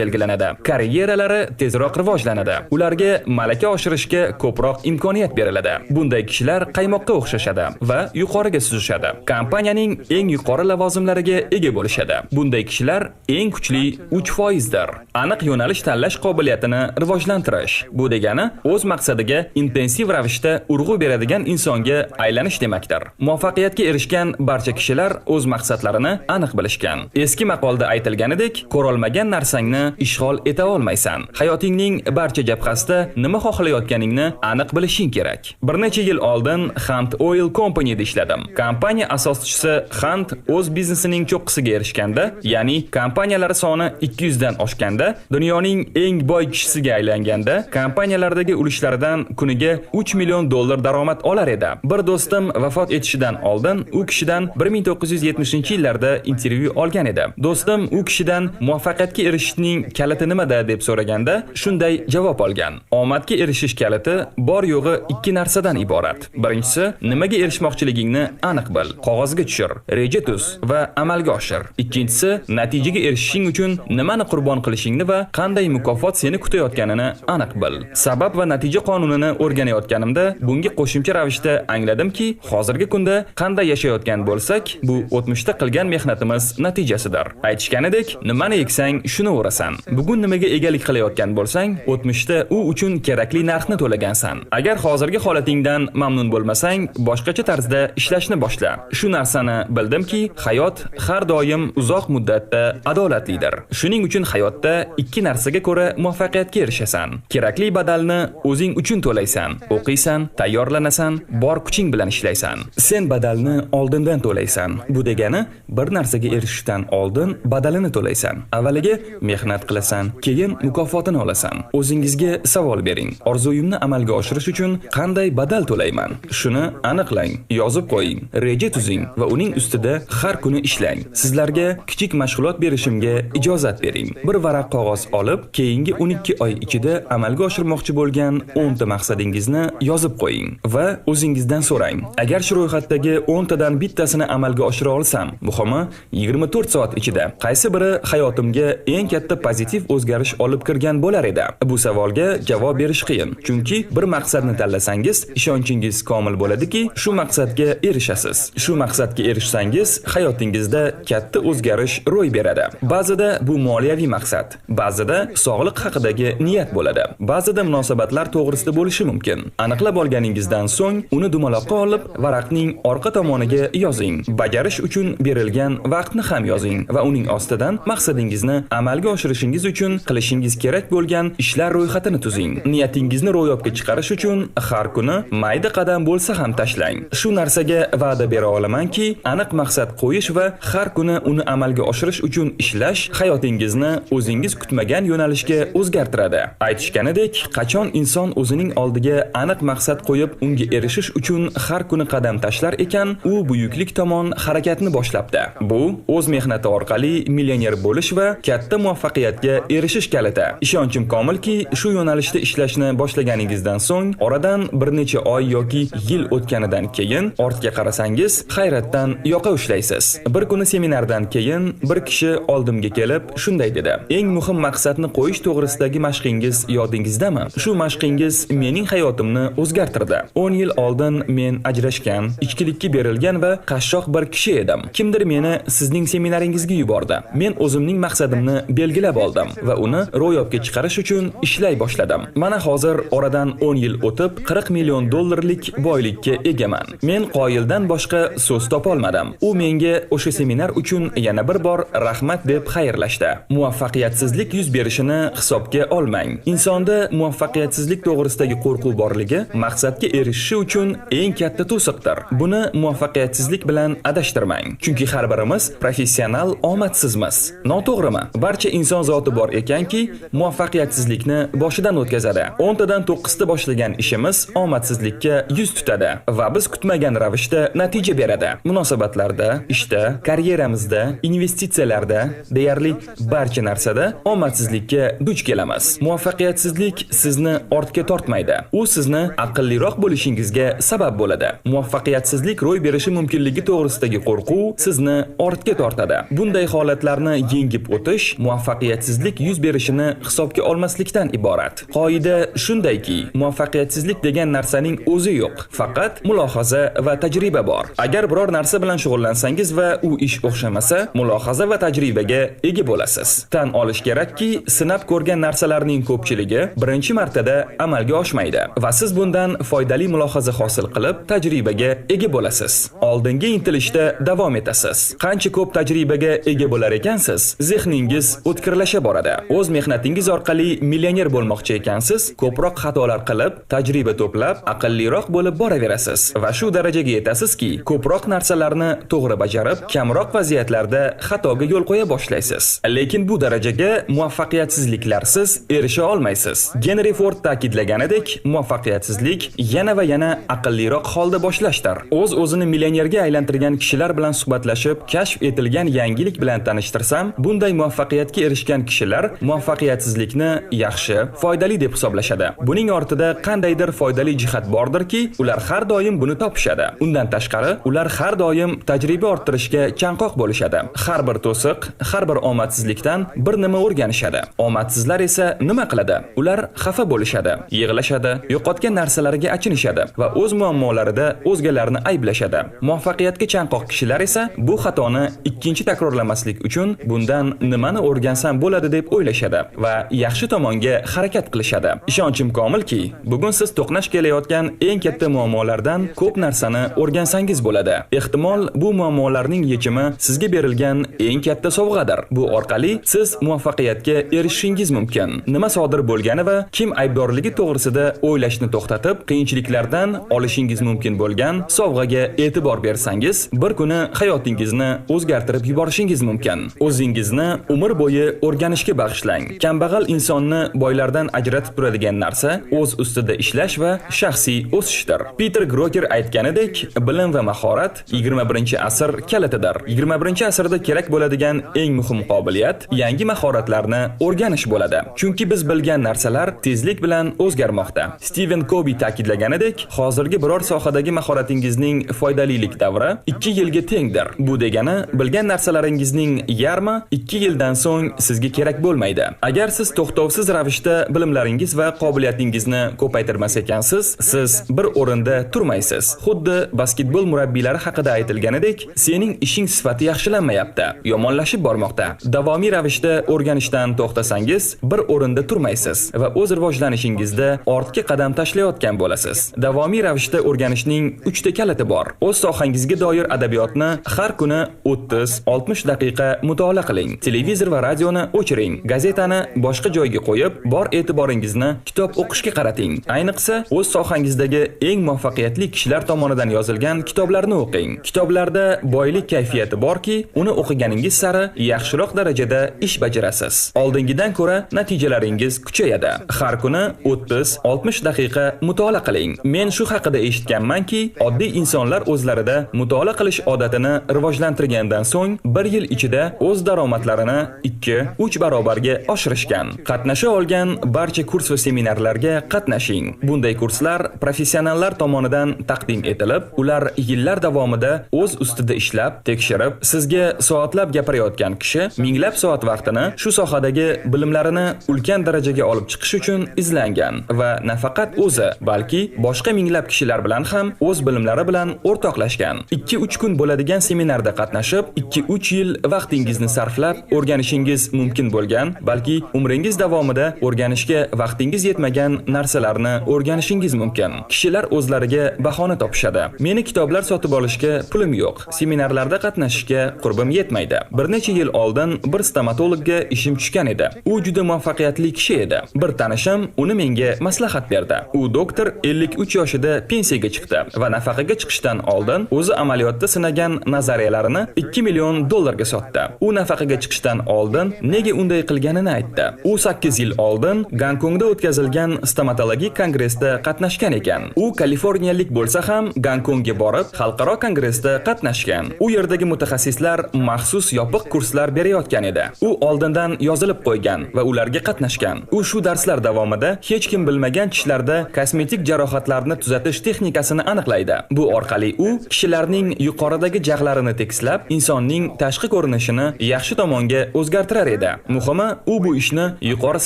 belgilanadi. Karyeralari tezroq rivojlanadi. Ularga malaka oshirishga ko'proq imkoniyat beriladi. Bunday kishilar qaymoqqa o'xshashadi va yuqoriga suzishadi. Kompaniyaning eng yuqori lavozimlariga ega bo'lishadi. Bunday kishilar eng kuchli 3% dir. Aniq yo'nalish tanlash qobiliyatini rivojlantirish. Bu degani o'z maqsadiga intensiv ravishda urg'u beradigan insonga aylanish demakdir. Muvaffaqiyatga erishgan barcha kishilar o'z maqsadlarini aniq bilishgan. Eski maqolda aytilganidek, ko'rolmagan narsangni ishg'ol eta olmaysan. Hayotingning barcha jabhasida nima xohlayotganingni aniq bilishing kerak. Bir necha yil oldin Hunt Oil Company'da ishladim. Kompaniya asoschisi Hunt o'z biznesining cho'qqisiga erishganda, ya'ni kompaniyalari soni 200 dan oshganda, dunyoning eng boy kishisiga aylanganda, kompaniyalardagi ulushlaridan kuniga 3 million dollar daromad olar edi. Bir do'stim vafot etishidan oldin u kishidan 1970-yillarda intervyu olgan edi. Do'stim u kishidan muvaffaqiyatga erishishning kaliti nimada deb so'raganda, shunday javob olgan: "Omadga erishish kaliti bor yo'g'i ikki narsadan iborat. Birinchisi, nimaga erishmoqchiligingni aniq bil, qog'ozga tushir, reja tuz va amalga oshir. Ikkinchisi, natijaga erishishing uchun nimani qurbon qilishingni va qanday mukofot seni kutayotganini aniq bil." Sabab va natija qonunini o'rganayotganimda bunga qo'shimcha ravishda angladimki, hozirgi kunda qanday yashayotgan bo'lsak, bu o'tmishda qilgan mehnatimiz natijasidir. Aytishganidek, nimani eksang, shuni o'rasan. Bugun nimaga egalik qilayotgan bo'lsang, o'tmishda u uchun kerakli narxni to'lagansan. Agar hozirgi holatingdan mamnun bo'lmasang, boshqacha tarzda ishlashni boshla. Shu narsani bildimki, hayot har doim uzoq muddatda adolatlidir. Shuning uchun hayotda ikki narsaga ko'ra muvaffaqiyatga erishasan. Kerakli badalni o'zing uchun to'laysan. O'qiysan, tayyorlanasan, bor kuching bilan ishlaysan. Sen badalni oldindan to'laysan. Bu degani bir narsaga erishishdan oldin badalini to'laysan. Avvaliga mehnat qilasan, keyin mukofotini olasan. O'zingizga savol bering. Orzuyimni amalga oshirish uchun qanday badal to'layman? Shuni aniqlang, yozib qo'ying, reja tuzing va uning ustida har kuni ishlang. Sizlarga kichik mashg'ulot berishimga ijozat bering. Bir varaq qog'oz olib, keyingi 12 oy ichida amalga oshirmoqchi bo'lgan 10 ta maqsadingizni yozib qo'ying va o'zingizdan so'rang. Agar shu ro'yxatdagi 10 tadan bittasini amalga oshira olsam, muhimi 24 soat ichida qaysi biri hayotimga eng katta pozitiv o'zgarish olib kirgan bo'lar edi? Bu savolga javob berish qiyin, chunki bir maqsadni tanlasangiz, ishonchingiz komil bo'ladiki, shu maqsadga erishasiz. Shu maqsadga erishsangiz, hayotingizda katta o'zgarish ro'y beradi. Ba'zida bu moliyaviy maqsad, ba'zida sog'liq haqidagi niyat bo'ladi. Ba'zida munosabatlar to'g'risida bo'lishi mumkin. Aniqlab olganingizdan so'ng uni dumaloqqa olib, varaqning orqa tomoniga yozing. Bajarish uchun berilgan vaqtni ham yozing va uning ostidan maqsadingizni amalga oshirishingiz uchun qilishingiz kerak bo'lgan ishlar ro'yxatini tuzing. Niyatingizni ro'yobga chiqarish uchun har kuni mayda qadam bo'lsa ham tashlang. Shu narsaga va'da bera olamanki, aniq maqsad qo'yish va har kuni uni amalga oshirish uchun ishlash hayotingizni o'zingiz kutmagan yo'nalishga o'zgartiradi. Aytishganidek, qachon inson o'zining oldiga aniq maqsad qo'yib, unga erishish uchun har kuni qadam tashlar ekan, u buyuklik tomon harakatni boshlabdi. Bu o'z mehnati orqali millioner bo'lish va katta muvaffaqiyatga erishish kaliti. Ishonchim komilki, shu yo'nalishda ishlashni boshlaganingizdan so'ng oradan bir necha oy yoki yil o'tganidan keyin ortga qarasangiz, hayratdan yoqa ushlaysiz. Bir kuni seminardan keyin bir kishi oldimga kelib shunday dedi: "Eng muhim maqsadni qo'yish to'g'risidagi mashqingiz yodingizdami? Shu mashqingiz mening hayotimni o'zgartirdi. 10 yil oldin men ajrashgan, ichkilikka berilgan va qashshoq bir kishi edim. Kimdir meni sizning seminaringizga yubordi. Men o'zimning maqsadimni belgilab oldim va uni ro'yobga chiqarish uchun ishlay boshladim. Mana hozir oradan 10 yil o'tib 40 million dollarlik boylikka egaman." Men qoyildan boshqa so'z topolmadim. U menga o'sha seminar uchun yana bir bor rahmat deb xayrlashdi. Muvaffaqiyatsizlik yuz berishini hisobga olmang. Insonda muvaffaqiyatsizlik to'g'risidagi qo'rquv borligi maqsadga erishishi uchun eng katta to'siqdir. Buni muvaffaqiyatsizlik bilan adashtirmang. Chunki har birimiz professional omadsizmiz. Noto'g'rimi? Barcha inson zoti bor ekanki, muvaffaqiyatsizlikni boshidan o'tkazadi. 10 tadan 9 ta boshlagan ishimiz omadsizlikka yuz tutadi va biz kutmagan ravishda natija beradi. Munosabatlarda, ishda, karyeramizda, investitsiyalarda, deyarli barcha narsada omadsizlikka duch kelamiz. Muvaffaqiyatsizlik sizni ortga tortmaydi. U sizni aqlliroq bo'lishingizga sabab bo'ladi. Muvaffaqiyatsizlik ro'y berishi mumkinligi to'g'risidagi qo'rquv sizni ortga tortadi. Bunday holatlarni yengib o'tish muvaffaqiyatsizlik yuz berishini hisobga olmaslikdan iborat. Qoida shundayki, muvaffaqiyatsizlik degan narsaning o'zi yo'q, faqat mulohaza va tajriba bor. Agar biror narsa bilan shug'ullansangiz va u ish o'xshamasa, mulohaza va tajribaga ega bo'lasiz. Tan olish kerakki, sinab ko'rgan narsalarning ko'pchiligi birinchi martada amalga oshmaydi va siz bundan foydali mulohaza hosil qilib, tajribaga ega bo'lasiz. Oldinga intilishda davom etasiz. Qancha ko'p tajribaga ega bo'lar ekansiz, zehningiz o'tkirlasha boradi. O'z mehnatingiz orqali millioner bo'lmoqchi ekansiz, ko'proq xatolar qilib, tajriba to'plab, aqlliroq bo'lib boraverasiz va shu darajaga yetasizki, ko'proq narsalarni to'g'ri bajarib, kamroq vaziyatlarda xatoga yo'l qo'ya boshlaysiz. Lekin bu darajaga muvaffaqiyatsizliklarsiz erisha olmaysiz. Genri Ford ta'kidlaganidek, muvaffaqiyatsizlik yana va yana aqlliroq holda boshlashdir. O'z-o'zini millionerga aylantirgan kishilar bilan suhbatlashib, kashf etilgan yangilik bilan tanishtirsam, bunday muvaffaqiyatga erishgan kishilar muvaffaqiyatsizlikni yaxshi, foydali deb hisoblashadi. Buning ortida qandaydir foydali jihat bordirki, ular har doim buni topishadi. Undan tashqari, ular har doim tajriba orttirishga chanqoq bo'lishadi. Har bir to'siq, har bir omadsizlikdan bir nima o'rganishadi. Omadsizlar esa nima qiladi? Ular xafa bo'lishadi, yig'lashadi, yo'qotgan narsalariga achinishadi va o'z muammolarida o'zgalarni ayblashadi. Muvaffaqiyatga chanqoq kishilar esa bu xatoni ikkinchi takrorlamaslik uchun bundan nimani o'rgansam bo'ladi deb o'ylashadi va yaxshi tomonga harakat qilishadi. Ishonchim komilki, bugun siz to'qnash kelayotgan eng katta muammolardan ko'p narsani o'rgansangiz bo'ladi. Ehtimol, bu muammolarning yechimi sizga berilgan eng katta sovg'adir. Bu orqali siz muvaffaqiyatga erishishingiz mumkin. Nima sodir bo'lgani va kim aybdorligi to'g'risida o'ylashni to'xtatib, qiyinchiliklardan olishingiz mumkin bo'lgan sovg'aga e'tibor bersangiz, bir kuni hayotingizni o'zgartirib yuborishingiz mumkin. O'zingizni umr bo'yi o'rganishga bag'ishlang. Kambag'al insonni boylardan ajratib turadigan narsa o'z ustida ishlash va shaxsiy o'sishdir. Peter Groker aytganidek, bilim va mahorat 21-asr kalitidir. 21-asrda kerak bo'ladigan eng muhim qobiliyat yangi mahoratlarni o'rganish bo'ladi. Chunki biz bilgan narsalar tezlik bilan o'zgarmoqda. Steven Covey ta'kidlaganidek, hozirgi biror sohadagi mahoratingizning foydalilik davri 2 yilga tengdir. Bu degani, bilgan narsalaringizning yarmi 2 yildan so'ng sizga kerak bo'lmaydi. Agar siz to'xtovsiz ravishda bilimlaringiz va qobiliyatingizni ko'paytirmas ekansiz, siz bir o'rinda turmaysiz. Xuddi basketbol murabbiylari haqida aytilganidek, sening ishing sifati yaxshilanmayapti, yomonlashib bormoqda. Davomiy ravishda o'rganishdan to'xtasangiz, bir o'rinda turmaysiz va o'z rivojlanishingizda ortga qadam tashlayotgan bo'lasiz. Davomiy ravishda o'rganishning 3 ta kaliti bor. O'z sohangizga doir adabiyotni har kuni 30-60 daqiqa mutolaa qiling. Televizor va radioni o'chiring. Gazetani boshqa joyga qo'yib, bor e'tiboringizni kitob o'qishga qarating. Ayniqsa, o'z sohangizdagi eng muvaffaqiyatli kishilar tomonidan yozilgan kitoblarni o'qing. Kitoblarda boylik kayfiyati borki, uni o'qiganingiz sari yaxshiroq darajada ish bajarasiz. Oldingidan ko'ra natijalaringiz kuchayadi. Har kuni 30-60 daqiqa mutolaa qiling. Men shu haqida eshitganmanki, oddiy insonlar o'zlarida mutolaa qilish odatini rivojlantirgandan so'ng bir yil ichida o'z daromadlarini 2-3 barobarga oshirishgan. Qatnasha olgan barcha kurs va seminarlarga qatnashing. Bunday kurslar professionallar tomonidan taqdim etilib, ular yillar davomida o'z ustida ishlab, tekshirib, sizga soatlab gapirayotgan kishi minglab soat vaqtini shu sohadagi bilimlarini ulkan darajaga olib chiqish uchun izlangan va nafaqat o'zi, balki boshqa minglab kishilar bilan ham o'z bilimlari bilan o'rtoqlashgan. 2-3 kun bo'ladigan seminarda qatnashib, 2-3 yil vaqtingizni sarflab o'rganishingiz mumkin bo'lgan, balki umringiz davomida o'rganishga vaqtingiz yetmagan narsalarni o'rganishingiz mumkin. Kishilar o'zlariga bahona topishadi. Meni kitoblar sotib olishga pulim yo'q, seminarlarda qatnashishga qurbim yetmaydi. Bir necha yil oldin bir stomatologga ishim tushgan edi. U juda muvaffaqiyatli Muvaffaqiyatli kishi edi. Bir tanishim uni menga maslahat berdi. U doktor 53 yoshida pensiyaga chiqdi va nafaqaga chiqishdan oldin o'zi amaliyotda sinagan nazariyalarini 2 million dollarga sotdi. U nafaqaga chiqishdan oldin nega unday qilganini aytdi. U 8 yil oldin Gonkongda o'tkazilgan stomatologik kongressda qatnashgan ekan. U kaliforniyalik bo'lsa ham Gonkongga borib, xalqaro kongressda qatnashgan. U yerdagi mutaxassislar maxsus yopiq kurslar berayotgan edi. U oldindan yozilib qo'ygan va ularga qatnashgan. U shu darslar davomida hech kim bilmagan tishlarda kosmetik jarohatlarni tuzatish texnikasini aniqlaydi. Bu orqali u kishilarning yuqoridagi jag'larini tekislab, insonning tashqi ko'rinishini yaxshi tomonga o'zgartirar edi. Muhimi, u bu ishni yuqori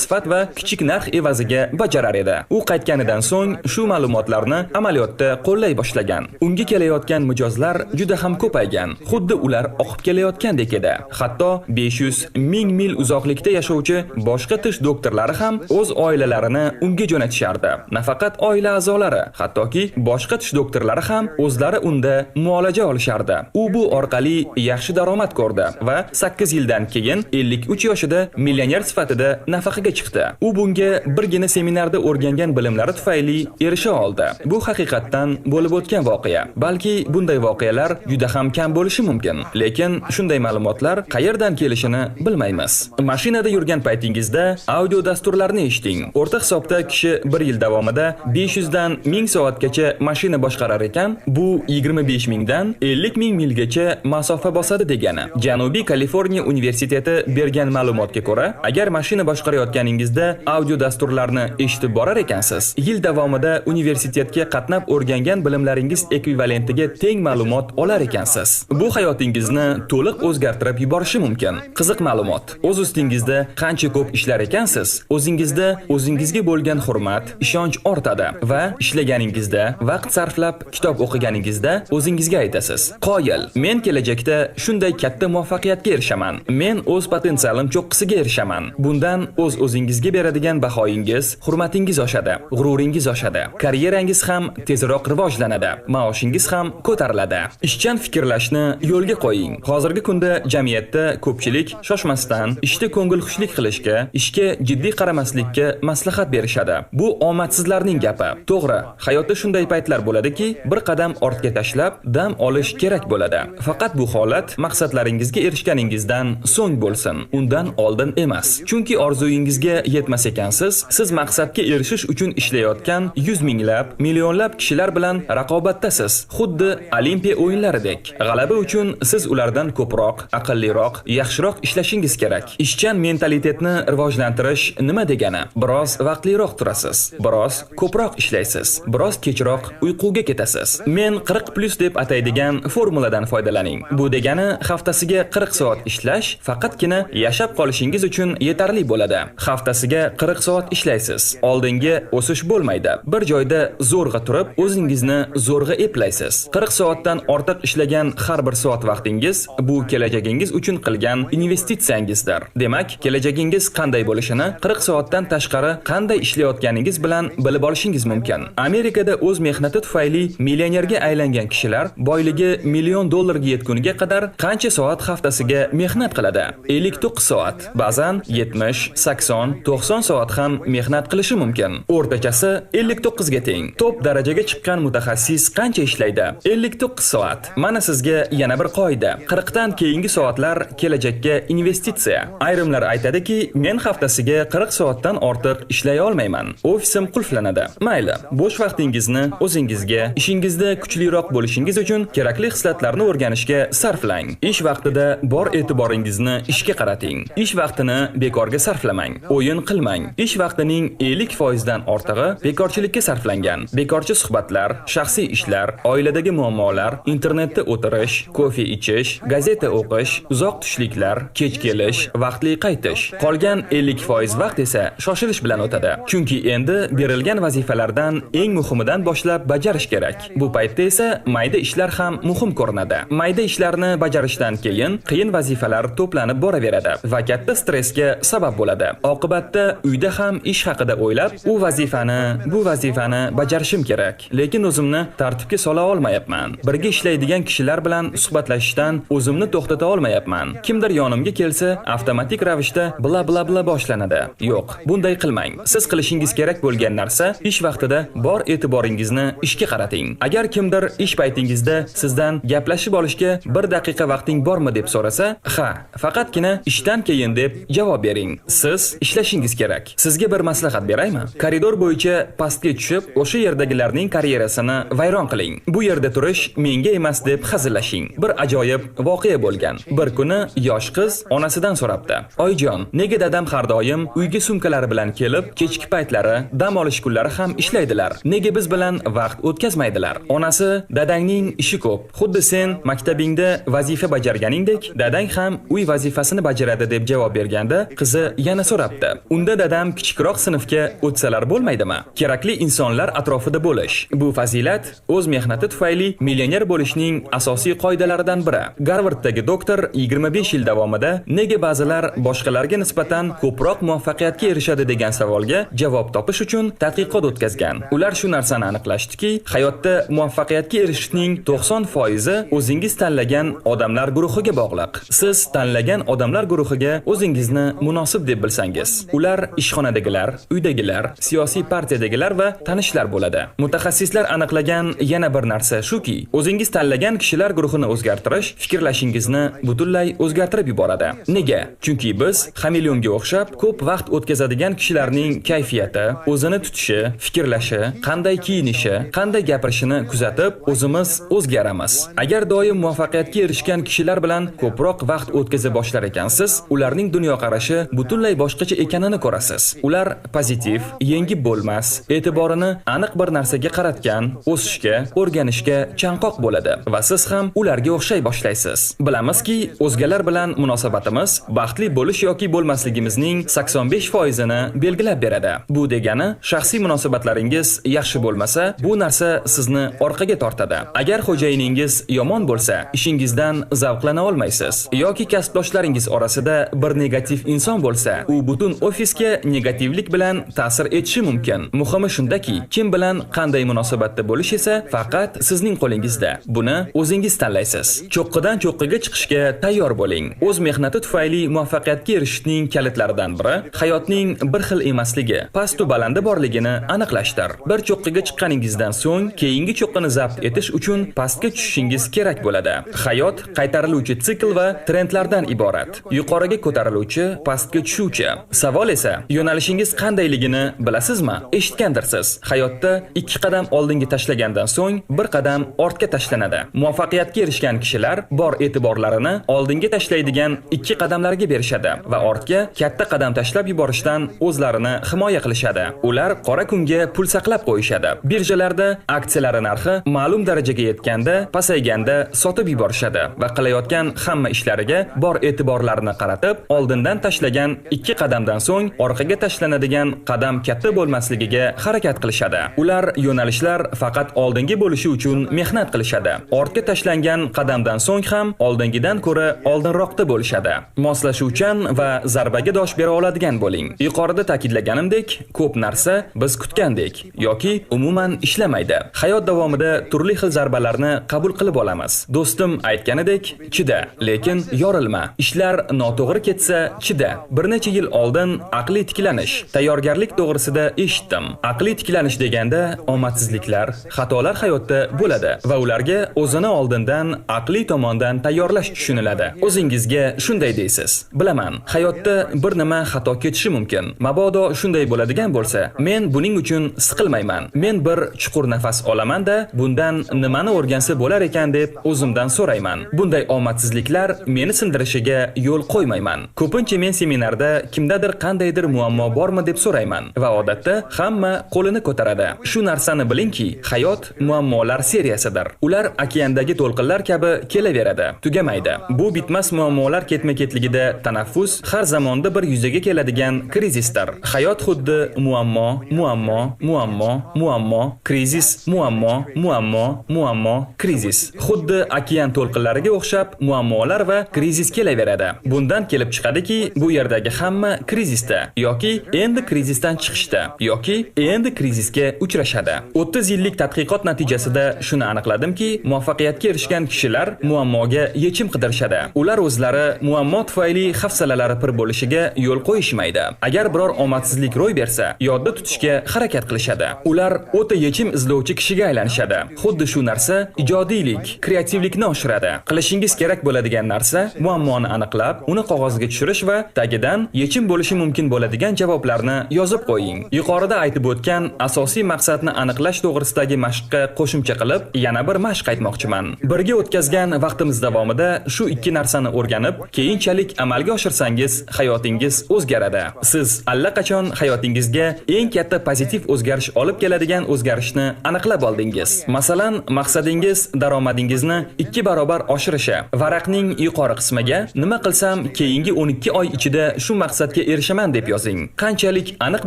sifat va kichik narx evaziga bajarar edi. U qaytganidan so'ng shu ma'lumotlarni amaliyotda qo'llay boshlagan. Unga kelayotgan mijozlar juda ham ko'paygan. Xuddi ular oqib kelayotgandek edi. Hatto 500 ming mil uzoqlikda yashovchi boshqa tish doktorlari ham o'z oilalarini unga jo'natishardi. Nafaqat oila a'zolari, hattoki boshqa tish doktorlari ham o'zlari unda muolaja olishardi. U bu orqali yaxshi daromad ko'rdi va 8 yildan keyin 53 yoshida millioner sifatida nafaqaga chiqdi. U bunga birgina seminarda o'rgangan bilimlari tufayli erisha oldi. Bu haqiqatdan bo'lib o'tgan voqea. Balki bunday voqealar juda ham kam bo'lishi mumkin, lekin shunday ma'lumotlar qayerdan kelishini bilmaymiz. Mashinada yurgan paytingizda audio dasturlarni eshiting. O'rta hisobda kishi bir yil davomida 500 dan 1000 soatgacha mashina boshqarar ekan, bu 25 mingdan 50 ming milgacha masofa bosadi degani. Janubiy Kaliforniya universiteti bergan ma'lumotga ko'ra, agar mashina boshqarayotganingizda audio dasturlarni eshitib borar ekansiz, yil davomida universitetga qatnab o'rgangan bilimlaringiz ekvivalentiga teng ma'lumot olar ekansiz. Bu hayotingizni to'liq o'zgartirib yuborishi mumkin. Qiziq ma'lumot. O'z ustingizda qancha ko'p ishlar ekansiz, o'zingizda o'zingizga bo'lgan hurmat, ishonch ortadi va ishlaganingizda, vaqt sarflab kitob o'qiganingizda o'zingizga aytasiz: "Qoyil, men kelajakda shunday katta muvaffaqiyatga erishaman. Men o'z potensialim cho'qqisiga erishaman." Bundan o'z o'zingizga beradigan bahoyingiz, hurmatingiz oshadi, g'ururingiz oshadi. Karyerangiz ham tezroq rivojlanadi, maoshingiz ham ko'tariladi. Ishchan fikrlashni yo'lga qo'ying. Hozirgi kunda jamiyatda ko'pchilik shoshmasdan ishda ko'ngil xushlik qilishga, ishga jiddiy qaramaslikka maslahat berishadi. Bu omadsizlarning gapi. To'g'ri, hayotda shunday paytlar bo'ladiki, bir qadam ortga tashlab, dam olish kerak bo'ladi. Faqat bu holat maqsadlaringizga erishganingizdan so'ng bo'lsin, undan oldin emas. Chunki orzuyingizga yetmas ekansiz, siz maqsadga erishish uchun ishlayotgan yuz minglab, millionlab kishilar bilan raqobatdasiz. Xuddi Olimpiya o'yinlaridek. G'alaba uchun siz ulardan ko'proq, aqlliroq, yaxshiroq ishlashingiz kerak. Ishchan mentalitetni rivojlantirish nima degani? Biroz vaqtliroq turasiz, biroz ko'proq ishlaysiz, biroz kechroq uyquga ketasiz. Men 40 plus deb ataydigan formuladan foydalaning. Bu degani haftasiga 40 soat ishlash faqatgina yashab qolishingiz uchun yetarli bo'ladi. Haftasiga 40 soat ishlaysiz. Oldinga o'sish bo'lmaydi. Bir joyda zo'rg'a turib, o'zingizni zo'rg'a eplaysiz. 40 soatdan ortiq ishlagan har bir soat vaqtingiz bu kelajagingiz uchun qilgan investitsiyangizdir. Demak, kelajagingiz qanday bo'lishini 40 soatdan tashqari qanday ishlayotganingiz bilan bilib olishingiz mumkin. Amerikada o'z mehnati tufayli millionerga aylangan kishilar boyligi million dollarga yetguniga qadar qancha soat haftasiga mehnat qiladi? 59 soat. Ba'zan 70, 80, 90 soat ham mehnat qilishi mumkin. O'rtachasi 59 ga teng. Top darajaga chiqqan mutaxassis qancha ishlaydi? 59 soat. Mana sizga yana bir qoida. 40 dan keyingi soatlar kelajakka investitsiya. Ayrimlar aytadiki, men haftasiga 40 soatdan ortiq ishlay olmayman. Ofisim qulflanadi. Mayli, bo'sh vaqtingizni o'zingizga, ishingizda kuchliroq bo'lishingiz uchun kerakli xislatlarni o'rganishga sarflang. Ish vaqtida bor e'tiboringizni ishga qarating. Ish vaqtini bekorga sarflamang. O'yin qilmang. Ish vaqtining 50% dan ortig'i bekorchilikka sarflangan. Bekorchi suhbatlar, shaxsiy ishlar, oiladagi muammolar, internetda o'tirish, kofe ichish, gazeta o'qish, uzoq tushliklar, kech kelish, vaqtli qaytish. Qolgan 50% vaqt esa shoshilish bilan o'tadi. Chunki endi berilgan vazifalardan eng muhimidan boshlab bajarish kerak. Bu paytda esa mayda ishlar ham muhim ko'rinadi. Mayda ishlarni bajarishdan keyin qiyin vazifalar to'planib boraveradi va katta stressga sabab bo'ladi. Oqibatda uyda ham ish haqida o'ylab, u vazifani, bu vazifani bajarishim kerak, lekin o'zimni tartibga sola olmayapman. Birga ishlaydigan kishilar bilan suhbatlashishdan o'zimni to'xtata olmayapman. Kimdir yonimga kelsa, avtomatik ravishda bla bla bla boshlayman. tashlanadi. Yo'q, bunday qilmang. Siz qilishingiz kerak bo'lgan narsa ish vaqtida bor e'tiboringizni ishga qarating. Agar kimdir ish paytingizda sizdan gaplashib olishga bir daqiqa vaqting bormi deb so'rasa, ha, faqatgina ishdan keyin deb javob bering. Siz ishlashingiz kerak. Sizga bir maslahat beraymi? Koridor bo'yicha pastga tushib, o'sha yerdagilarning karyerasini vayron qiling. Bu yerda turish menga emas deb hazillashing. Bir ajoyib voqea bo'lgan. Bir kuni yosh qiz onasidan so'rabdi: "Oyijon, nega dadam har doim uyga sumkalari bilan kelib, kechki paytlari, dam olish kunlari ham ishlaydilar? Nega biz bilan vaqt o'tkazmaydilar?" Onasi: "Dadangning ishi ko'p. Xuddi sen maktabingda vazifa bajarganingdek, dadang ham uy vazifasini bajaradi" deb javob berganda, qizi yana so'rabdi: "Unda dadam kichikroq sinfga o'tsalar bo'lmaydimi?" Kerakli insonlar atrofida bo'lish. Bu fazilat o'z mehnati tufayli millioner bo'lishning asosiy qoidalaridan biri. Garvarddagi doktor 25 yil davomida nega ba'zilar boshqalarga nisbatan ko'proq muvaffaqiyatga erishadi degan savolga javob topish uchun tadqiqot o'tkazgan. Ular shu narsani aniqlashdiki, hayotda muvaffaqiyatga erishishning 90% o'zingiz tanlagan odamlar guruhiga bog'liq. Siz tanlagan odamlar guruhiga o'zingizni munosib deb bilsangiz, ular ishxonadagilar, uydagilar, siyosiy partiyadagilar va tanishlar bo'ladi. Mutaxassislar aniqlagan yana bir narsa shuki, o'zingiz tanlagan kishilar guruhini o'zgartirish fikrlashingizni butunlay o'zgartirib yuboradi. Nega? Chunki biz xameleonga o'xshab ko'p vaqt o'tkazadigan kishilarning kayfiyati, o'zini tutishi, fikrlashi, qanday kiyinishi, qanday gapirishini kuzatib, o'zimiz o'zgaramiz. Agar doim muvaffaqiyatga erishgan kishilar bilan ko'proq vaqt o'tkaza boshlar ekansiz, ularning dunyoqarashi butunlay boshqacha ekanini ko'rasiz. Ular pozitiv, yengib bo'lmas, e'tiborini aniq bir narsaga qaratgan, o'sishga, o'rganishga chanqoq bo'ladi va siz ham ularga o'xshay boshlaysiz. Bilamizki, o'zgalar bilan munosabatimiz baxtli bo'lish yoki bo'lmasligimizning 85% ni belgilab beradi. Bu degani, shaxsiy munosabatlaringiz yaxshi bo'lmasa, bu narsa sizni orqaga tortadi. Agar xo'jayiningiz yomon bo'lsa, ishingizdan zavqlana olmaysiz yoki kasbdoshlaringiz orasida bir negativ inson bo'lsa, u butun ofisga negativlik bilan ta'sir etishi mumkin. Muhimi shundaki, kim bilan qanday munosabatda bo'lish esa faqat sizning qo'lingizda. Buni o'zingiz tanlaysiz. Cho'qqidan cho'qqiga chiqishga tayyor bo'ling. O'z mehnati tufayli muvaffaqiyatga erishishning kalitlaridan biri hayotning bir xil emasligi, pastu balandi borligini aniqlashdir. Bir cho'qqiga chiqqaningizdan so'ng keyingi cho'qqini zabt etish uchun pastga tushishingiz kerak bo'ladi. Hayot qaytariluvchi sikl va trendlardan iborat. Yuqoriga ko'tariluvchi, pastga tushuvchi. Savol esa, yo'nalishingiz qandayligini bilasizmi? Eshitgandirsiz. Hayotda ikki qadam oldinga tashlagandan so'ng bir qadam ortga tashlanadi. Muvaffaqiyatga erishgan kishilar bor e'tiborlarini oldinga tashlaydigan ikki qadamlarga berishadi va ortga katta qadam tashlab yuborishdan o'zlarini himoya qilishadi. Ular qora kunga pul saqlab qo'yishadi. Birjalarda aksiyalari narxi ma'lum darajaga yetganda, pasayganda sotib yuborishadi va qilayotgan hamma ishlariga bor e'tiborlarini qaratib, oldindan tashlagan ikki qadamdan so'ng orqaga tashlanadigan qadam katta bo'lmasligiga harakat qilishadi. Ular yo'nalishlar faqat oldingi bo'lishi uchun mehnat qilishadi. Ortga tashlangan qadamdan so'ng ham oldingidan ko'ra oldinroqda bo'lishadi. Moslashuvchan va zarbaga dosh bera oladigan bo'ling. Yuqorida ta'kidlaganimdek, ko'p narsa biz kutgandek yoki umuman ishlamaydi. Hayot davomida turli xil zarbalarni qabul qilib olamiz. Do'stim aytganidek, chida, lekin yorilma. Ishlar noto'g'ri ketsa, chida. Bir necha yil oldin aqliy tiklanish, tayyorgarlik to'g'risida eshitdim. Aqliy tiklanish deganda omadsizliklar, xatolar hayotda bo'ladi va ularga o'zini oldindan aqliy tomondan tayyorlash tushuniladi. O'zingizga shunday deysiz: "Bilaman, hayotda bir nima xato ketishi mumkin. Mabodo shunday bo'ladigan bo'lsa, men buning uchun siqilmayman. Men bir chuqur nafas olaman-da, bundan nimani o'rgansa bo'lar ekan deb o'zimdan so'rayman. Bunday omadsizliklar meni sindirishiga yo'l qo'ymayman." Ko'pincha men seminarda kimdadir qandaydir muammo bormi deb so'rayman va odatda hamma qo'lini ko'taradi. Shu narsani bilingki, hayot muammolar seriyasidir. Ular okeandagi to'lqinlar kabi kelaveradi, tugamaydi. Bu bitmas muammolar ketma-ketligida tanaffus har zamonda bir yuzaga keladigan krizisdir. Hayot xuddi muammo, muammo, muammo, muammo, krizis, muammo, muammo, muammo, krizis. Xuddi okean to'lqinlariga o'xshab muammolar va krizis kelaveradi. Bundan kelib chiqadiki, bu yerdagi hamma krizisda yoki endi krizisdan chiqishda yoki endi krizisga uchrashadi. 30 yillik tadqiqot natijasida shuni aniqladimki, muvaffaqiyatga erishgan kishilar muammoga yechim qidirishadi. Ular o'zlari muammo tufayli hafsalalari pir bo'lishiga yo'l yo'l qo'yishmaydi. Agar biror omadsizlik ro'y bersa, yodda tutishga harakat qilishadi. Ular o'ta yechim izlovchi kishiga aylanishadi. Xuddi shu narsa ijodiylik, kreativlikni oshiradi. Qilishingiz kerak bo'ladigan narsa muammoni aniqlab, uni qog'ozga tushirish va tagidan yechim bo'lishi mumkin bo'ladigan javoblarni yozib qo'ying. Yuqorida aytib o'tgan asosiy maqsadni aniqlash to'g'risidagi mashqqa qo'shimcha qilib, yana bir mashq aytmoqchiman. Birga o'tkazgan vaqtimiz davomida shu ikki narsani o'rganib, keyinchalik amalga oshirsangiz, hayotingiz o'zgaradi. Siz allaqachon hayotingizga eng katta pozitiv o'zgarish olib keladigan o'zgarishni aniqlab oldingiz. Masalan, maqsadingiz daromadingizni 2 barobar oshirishi. Varaqning yuqori qismiga nima qilsam keyingi 12 oy ichida shu maqsadga erishaman deb yozing. Qanchalik aniq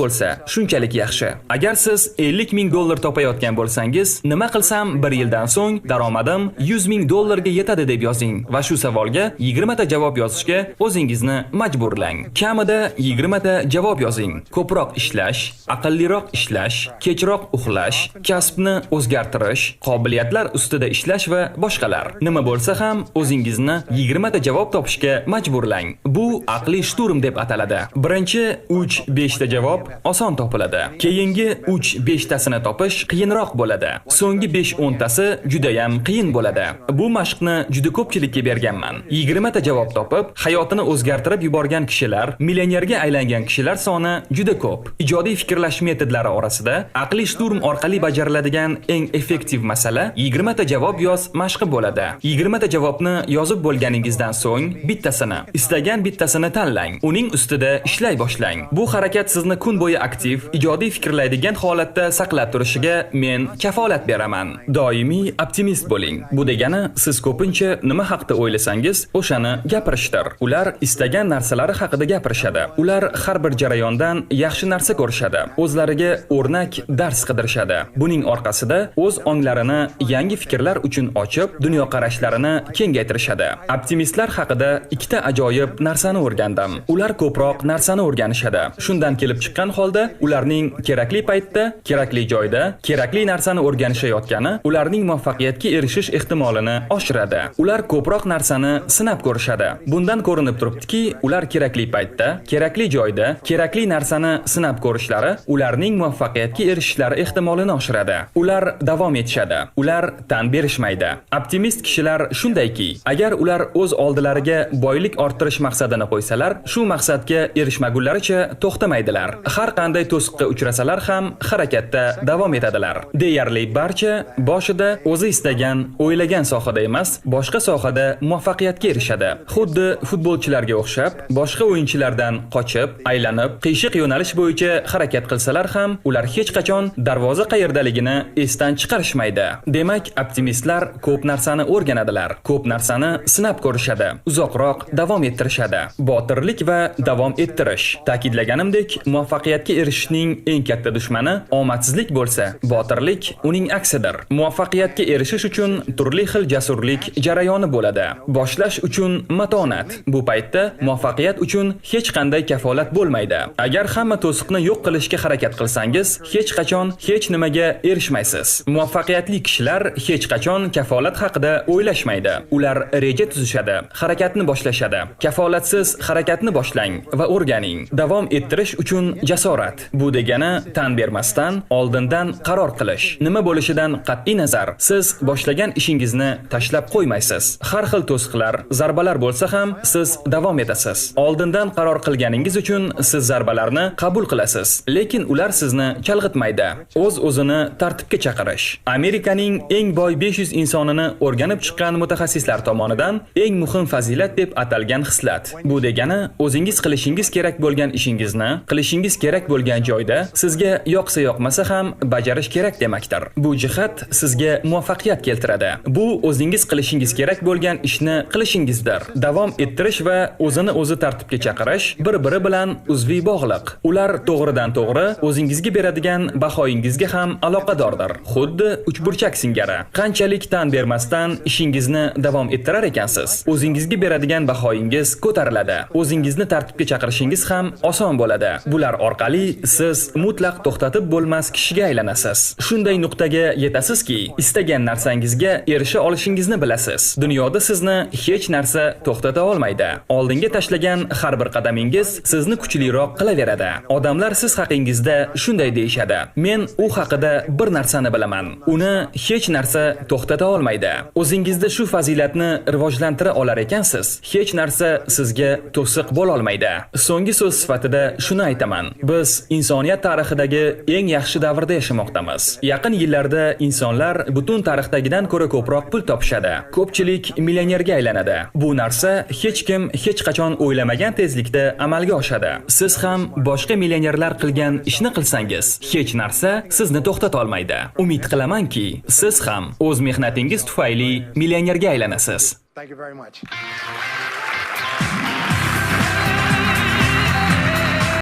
bo'lsa, shunchalik yaxshi. Agar siz 50 ming dollar topayotgan bo'lsangiz, nima qilsam 1 yildan so'ng daromadim 100 ming dollarga yetadi deb yozing va shu savolga 20 ta javob yozishga o'zingizni majburlang. Kamida 20 ta javob yozing. Ko'proq ishlash, aqlliroq ishlash, kechroq uxlash, kasbni o'zgartirish, qobiliyatlar ustida ishlash va boshqalar. Nima bo'lsa ham o'zingizni 20 ta javob topishga majburlang. Bu aqliy shturm deb ataladi. Birinchi 3-5 ta javob oson topiladi. Keyingi 3-5 tasini topish qiyinroq bo'ladi. So'nggi 5-10 tasi juda ham qiyin bo'ladi. Bu mashqni juda ko'pchilikka berganman. 20 ta javob topib, hayotini o'zgartirib yuborgan kishilar, millionerga aylangan kishilar soni juda ko'p. Ijodiy fikrlash metodlari orasida aqliy shturm orqali bajariladigan eng effektiv masala 20 ta javob yoz mashqi bo'ladi. 20 ta javobni yozib bo'lganingizdan so'ng bittasini, istagan bittasini tanlang. Uning ustida ishlay boshlang. Bu harakat sizni kun bo'yi aktiv, ijodiy fikrlaydigan holatda saqlab turishiga men kafolat beraman. Doimiy optimist bo'ling. Bu degani siz ko'pincha nima haqda o'ylasangiz, o'shani gapirishdir. Ular istagan narsalari haqida gapirishadi. Ular har bir jarayondan yaxshi narsa ko'rishadi. O'zlariga o'rnak dars qidirishadi. Buning orqasida o'z onglarini yangi fikrlar uchun ochib, dunyoqarashlarini kengaytirishadi. Optimistlar haqida ikkita ajoyib narsani o'rgandim. Ular ko'proq narsani o'rganishadi. Shundan kelib chiqqan holda ularning kerakli paytda, kerakli joyda, kerakli narsani o'rganishayotgani ularning muvaffaqiyatga erishish ehtimolini oshiradi. Ular ko'proq narsani sinab ko'rishadi. Bundan ko'rinib turibdiki, ular kerakli paytda, kerakli joyda, kerakli narsani sinab ko'rishlari ularning muvaffaqiyatga erishishlari ehtimolini oshiradi. Ular davom etishadi. Ular tan berishmaydi. Optimist kishilar shundayki, agar ular o'z oldilariga boylik orttirish maqsadini qo'ysalar, shu maqsadga erishmagunlaricha to'xtamaydilar. Har qanday to'siqqa uchrasalar ham harakatda davom etadilar. Deyarli barcha boshida o'zi istagan, o'ylagan sohada emas, boshqa sohada muvaffaqiyatga erishadi. Xuddi futbolchilarga o'xshab, boshqa o'yinchilardan qochib, aylanib, qiyshiq yo'nalish bo'yicha harakat qilsalar ham, ular hech qachon darvoza qayerdaligini esdan chiqarishmaydi. Demak, optimistlar ko'p narsani o'rganadilar, ko'p narsani sinab ko'rishadi, uzoqroq davom ettirishadi. Botirlik va davom ettirish. Ta'kidlaganimdek, muvaffaqiyatga erishishning eng katta dushmani omadsizlik bo'lsa, botirlik uning aksidir. Muvaffaqiyatga erishish uchun turli xil jasurlik jarayoni bo'ladi. Boshlash uchun matonat. Bu paytda muvaffaqiyat uchun hech qanday kafolat bo'lmaydi. Agar hamma to'siqni yo'q qilishga harakat qilsangiz, hech qachon hech nimaga erishmaysiz. Muvaffaqiyatli kishilar hech qachon kafolat haqida o'ylashmaydi. Ular reja tuzishadi, harakatni boshlashadi. Kafolatsiz harakatni boshlang va o'rganing. Davom ettirish uchun jasorat. Bu degani tan bermasdan oldindan qaror qilish. Nima bo'lishidan qat'iy nazar, siz boshlagan ishingizni tashlab qo'ymaysiz. Har xil to'siqlar, zarbalar bo'lsa ham siz davom etasiz. Oldindan qaror qilganingiz uchun siz zarbalarni qabul qilasiz, lekin ular sizni chalg'itmaydi. O'z-o'zini tartibga chaqirish. Amerikaning eng boy 500 insonini o'rganib chiqqan mutaxassislar tomonidan eng muhim fazilat deb atalgan xislat. Bu degani o'zingiz qilishingiz kerak bo'lgan ishingizni qilishingiz kerak bo'lgan joyda sizga yoqsa yoqmasa ham bajarish kerak demakdir. Bu jihat sizga muvaffaqiyat keltiradi. Bu o'zingiz qilishingiz kerak bo'lgan ishni qilishingizdir. Davom ettirish va o'zini o'zi tartibga chaqirish bir-biri bilan uzviy bog'liq. Ular to'g'ridan to'g'ri o'zingizga beradigan bahoyingizga ham aloqadordir. Xuddi uchburchak singari. Qanchalik tan bermasdan ishingizni davom ettirar ekansiz, o'zingizga beradigan bahoyingiz ko'tariladi. O'zingizni tartibga chaqirishingiz ham oson bo'ladi. Bular orqali siz mutlaq to'xtatib bo'lmas kishiga aylanasiz. Shunday nuqtaga yetasizki, istagan narsangizga erisha olishingizni bilasiz. Dunyoda sizni hech narsa to'xtata olmaydi. Oldinga tashlagan har bir qadam qadamingiz sizni kuchliroq qilaveradi. Odamlar siz haqingizda shunday deyishadi: "Men u haqida bir narsani bilaman. Uni hech narsa to'xtata olmaydi." O'zingizda shu fazilatni rivojlantira olar ekansiz, hech narsa sizga to'siq bo'la olmaydi. So'nggi so'z sifatida shuni aytaman: biz insoniyat tarixidagi eng yaxshi davrda yashamoqdamiz. Yaqin yillarda insonlar butun tarixdagidan ko'ra ko'proq pul topishadi. Ko'pchilik millionerga aylanadi. Bu narsa hech kim hech qachon o'ylamagan tezlikda amalga oshadi. Siz ham boshqa millionerlar qilgan ishni qilsangiz, hech narsa sizni to'xtata olmaydi. Umid qilamanki, siz ham o'z mehnatingiz tufayli millionerga aylanasiz. Thank you very much.